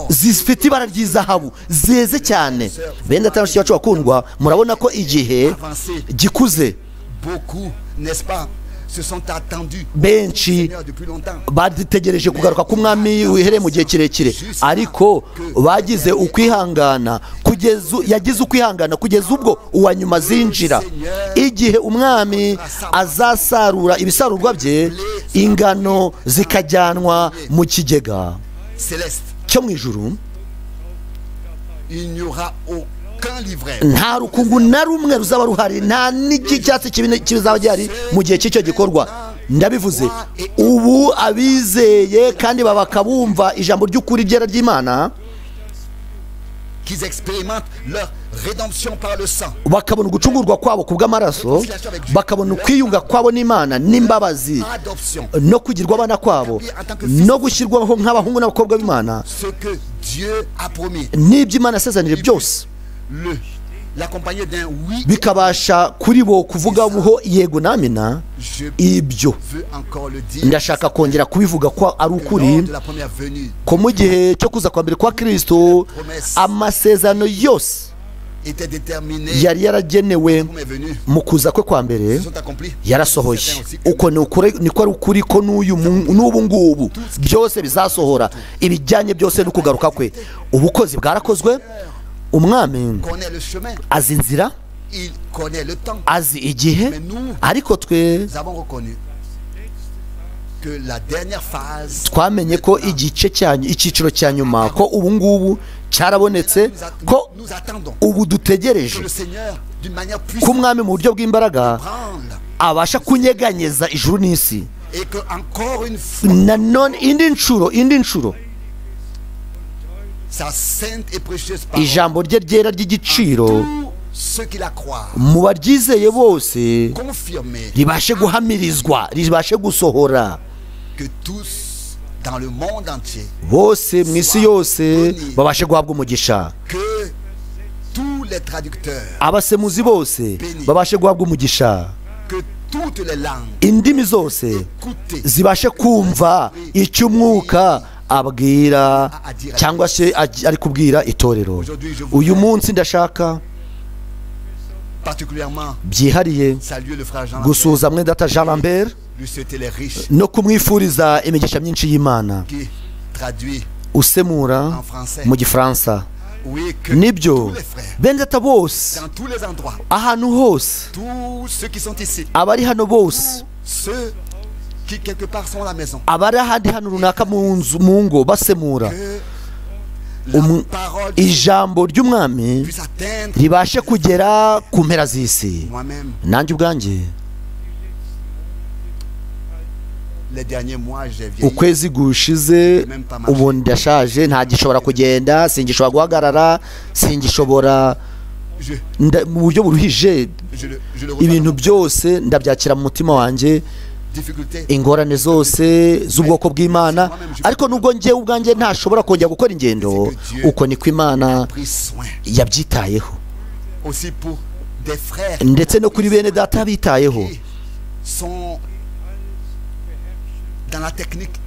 zifite ibara ry'izahabu, zeze cyane. Bene data bacu bakundwa, murabona ko igihe gikuze benshi bategereje kugaruka k'umwami wihereye mu gihe kirekire, ariko bagize ukwihangana kugeza yagize ukwihangana kugeza ubwo uwa nyuma zinjira. Igihe umwami azasarura ibisarurwa bye, ingano zikajyanwa mu kigega cyo mu ijuru, nta rukungu na rumwe ruzaba ruhari, nta n'icyatsi kizaba gihari mu gihe cy'icyo gikorwa. Ndabivuze ubu abizeye kandi bakabumva ijambo ry'ukuri ryera ry'Imana, bakabona ugucungurwa kwabo kubw'amaraso, bakabona ukwiyunga kwabo n'Imana n'imbabazi, no kugirwa abana kwabo, no gushyirwaho nk'abahungu n'abakobwa b'Imana, n'ibyo Imana yasezeranyije byose bikabasha kuri bo kuvuga buho yego namina. Ibyo ndashaka kongera kubivuga ko ari ukuri, ko mu gihe cyo kuza kwa mbere kwa Kristo amasezerano yose yari yaragenewe mu kuza kwe kwa mbere yarasohoye. Uko niko ari ukuri ko n'ubu ngubu byose bizasohora, ibijyanye byose no kugaruka kwe. Ubukozi bwarakozwe, umwami azi inzira, azi igihe, ariko twe twamenye ko igice cyanyu, icyiciro cya nyuma, ko ubu ngubu cyarabonetse, ko ubu dutegereje ko umwami mu buryo bw'imbaraga abasha kunyeganyeza ijuru n'isi. Nanone indi nshuro ijambo rye ryera ry'igiciro mu baryizeye bose ribashe guhamirizwa, ribashe gusohora, bose mu isi yose babashe guhabwa umugisha, abasemuzi bose babashe guhabwa umugisha, indimi zose zibashe kumva icyo umwuka abwira cyangwa se ari kubwira itorero. Uyu munsi ndashaka byihariye gusuhuza mwene data Jean Lambert no kumwifuriza imigisha myinshi y'Imana, usemura mu Gifaransa. Nibyo bene data bose ahantu hose, abari hano bose, abari ahandi hano runaka mu nzu, mu ngo basemura, ijambo ry'umwami ribashe kugera ku mpera z'isi. Nanjye ubwanjye ukwezi gushize ubu ndashaje, ntagishobora kugenda, singishobora guhagarara, singishobora Mu buryo buruhije ibintu byose ndabyakira mu mutima wanjye, ingorane zose z'ubwoko bw'Imana. Ariko nubwo njyewe ubwanjye ntashobora kongera gukora ingendo, uko niko Imana yabyitayeho, ndetse no kuri bene data bitayeho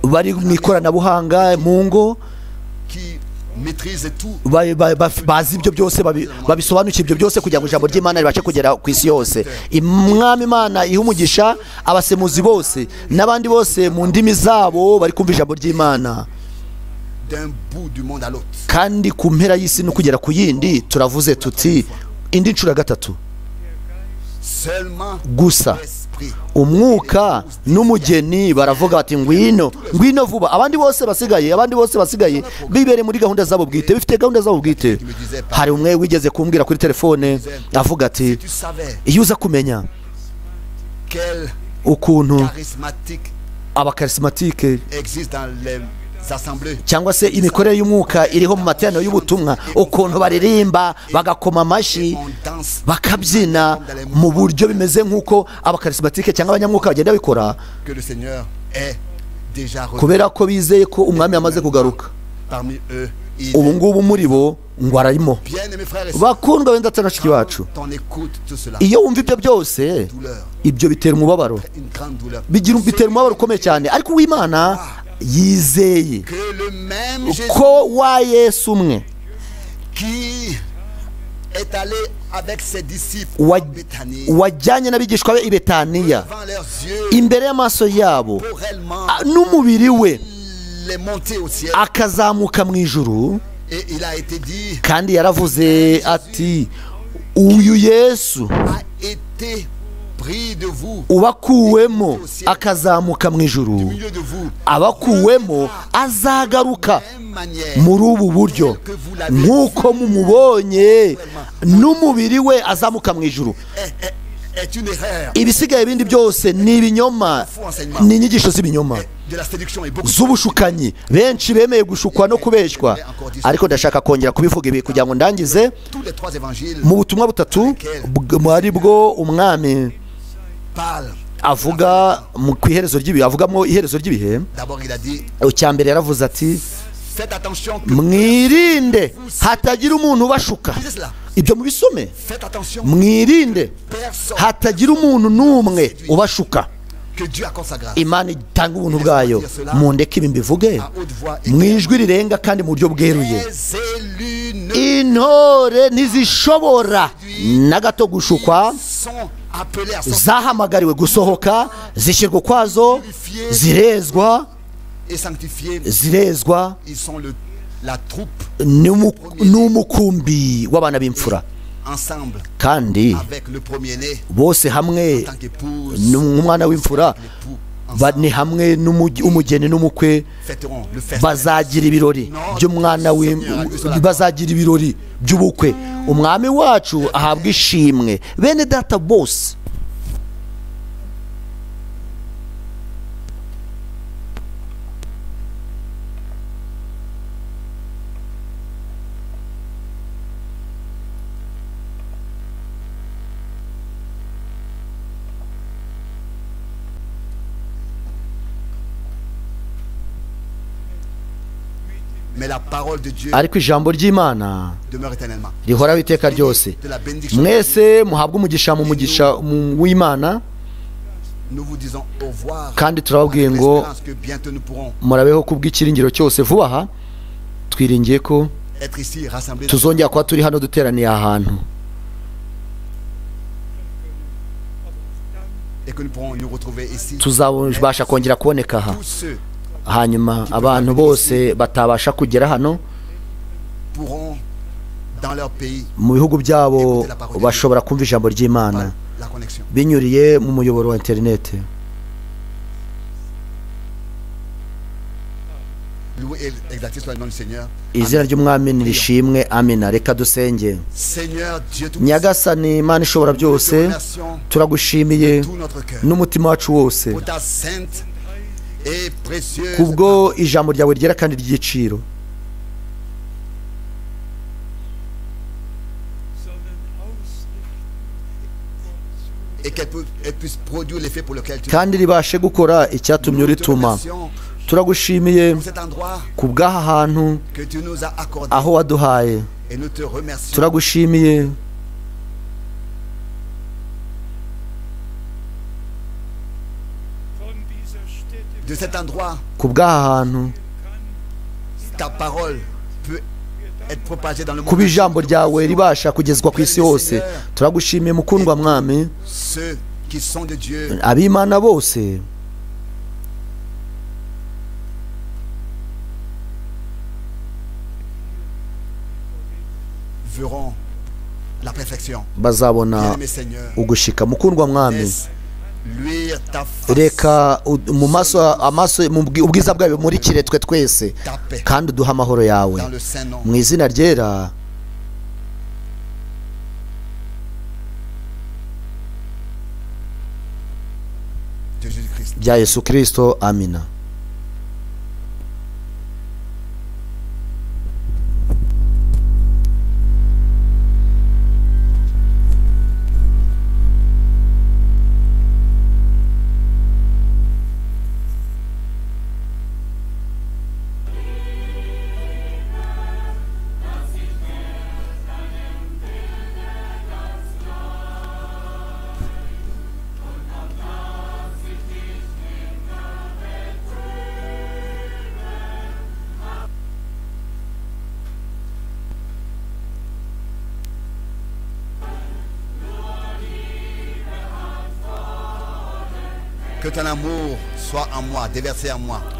bari mu ikoranabuhanga mu ngo, bazi ibyo byose, babisobanukiwe ibyo byose kugira ngo ijambo ry'Imana ribashe kugera ku isi yose. Umwami Imana iha umugisha abasemuzi bose n'abandi bose mu ndimi zabo bari kumva ijambo ry'Imana. Kandi ku mpera y'isi no kugera ku yindi turavuze tuti indi nshuro ya gatatu gusa umwuka n'umugeni baravuga bati ngwino, ngwino vuba. Abandi bose basigaye bibere muri gahunda zabo bwite, bifite gahunda zabo bwite. Hari umwe wigeze kumbwira kuri telefone avuga ati iyo uza kumenya ukuntu abakarismatike cyangwa se imikorere y'umwuka iriho mu materaniro y'ubutumwa, ukuntu baririmba bagakoma amashyi bakabyina mu buryo bimeze nk'uko abakarismatike cyangwa abanyamwuka bagenda bikora, kubera ko bizeye ko umwami yamaze kugaruka. Ubu ngubu muri bo ngo ararimo. Bakundwa bene data na bashiki bacu, iyo wumva ibyo byose, ibyo bitera umubabaro, bitera umubabaro ukomeye cyane. Ariko uw'Imana yizeye ko wa Yesu umwe wajyanye n'abigishwa be i Betaniya imbere y'amaso yabo n'umubiri we akazamuka mu ijuru, kandi yaravuze ati uyu Yesu ubakuwemo akazamuka mu ijuru, abakuwemo azagaruka muri ubu buryo nk'uko mumubonye n'umubiri we azamuka mu ijuru. Ibisigaye bindi byose ni ibinyoma, ni inyigisho z'ibinyoma z'ubushukanyi. Benshi bemeye gushukwa no kubeshywa. Ariko ndashaka kongera kubivuga ibi kugira ngo ndangize. Mu butumwa butatu ari bwo umwami avuga mu iherezo ry'ibihe, avugamo iherezo ry'ibihe. Icya mbere yaravuze ati mwirinde hatagira umuntu ubashuka. Ibyo mubisome, mwirinde hatagira umuntu n'umwe ubashuka. Imana itanga ubuntu bwayo. Mundeke ibi mbivuge mu ijwi rirenga kandi mu buryo bweruye. Intore ntizishobora na gato gushukwa, zahamagariwe gusohoka, zishyirwa ukwazo, zirezwa, n'umukumbi w'abana b'imfura, kandi bose hamwe n'umwana w'imfura ni hamwe n'umugeni n'umukwe bazagira ibirori by'umwana, bazagira ibirori by'ubukwe. Umwami wacu ahabwa ishimwe. Bene data bose, ariko ijambo ry'Imana rihoraho iteka ryose. Mwese muhabwe umugisha mu mugisha w'Imana, kandi turababwiye ngo murabeho kubw'ikiringiro cyose. Vuba aha twiringiye ko tuzongera kuba turi hano duteraniye ahantu, tuzabasha kongera kuboneka aha. Hanyuma abantu bose batabasha kugera hano mu bihugu byabo bashobora kumva ijambo ry'Imana binyuriye mu muyoboro wa interineti. Izina ry'Umwami nirishimwe. Amina. Reka dusenge. Nyagasani Imana ishobora byose, turagushimiye n'umutima wacu wose kubwo ijambo ryawe ryera kandi ry'igiciro. kandi ribashe gukora icyatumye urituma. Turagushimiye ku bw'aha hantu aho waduhaye. Turagushimiye ku bw'aha hantu, kuba ijambo ryawe ribasha kugezwa ku isi hose. Turagushimiye mukundwa mwami, ab'Imana bose bazabona ugushika. Mukundwa mwami, reka mu maso amaso ubwiza bwawe bumurikire twe twese, kandi uduhe amahoro yawe mu izina ryera. Rya Yesu Kristo, amina.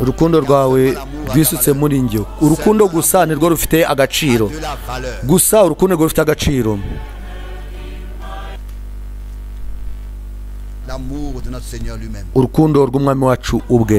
Urukundo rwawe rwisutse muri njye. Urukundo gusa nirwo rufite agaciro. Gusa urukundo rwo rufite agaciro. Urukundo rw'umwami wacu ubwe.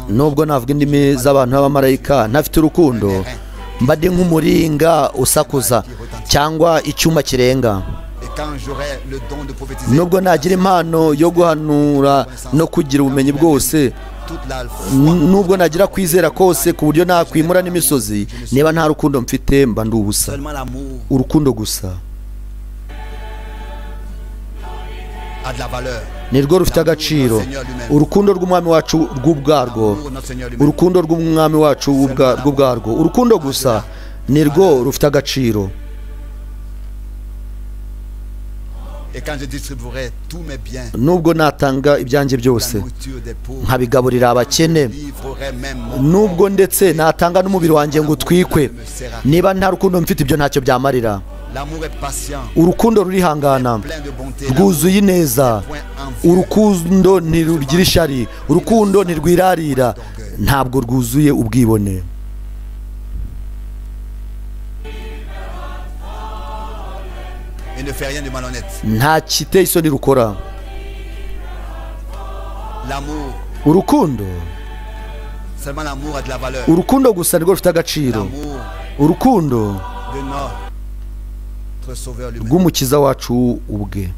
Nubwo navuga indimi z'abantu n'abamarayika ntafite urukundo, mba ndi nk'umuringa usakuza cyangwa icyuma kirenga. Nubwo nagira impano yo guhanura no kugira ubumenyi bwose, nubwo nagira kwizera kose ku buryo nakwimura n'imisozi, niba nta rukundo mfite mba ndi ubusa. Urukundo gusa nirwo rufite agaciro. Urukundo rw'umwami wacu rw'ubwarwo, urukundo rw'umwami wacu rw'ubwarwo, urukundo gusa nirwo rufite agaciro. Nubwo natanga ibyanjye byose nkabigaburira abakene, nubwo ndetse natanga n'umubiri wanjye ngo utwikwe, niba nta rukundo mfite ibyo ntacyo byamarira. Urukundo rurihangana, rwuzuye ineza. Urukundo ntirugira ishyari, urukundo ntirwirarira, ntabwo rwuzuye ubwibone. Nta kiteye isoni rukora. Urukundo, urukundo gusa nirwo rufite agaciro. Urukundo rw'umukiza wacu ubwe.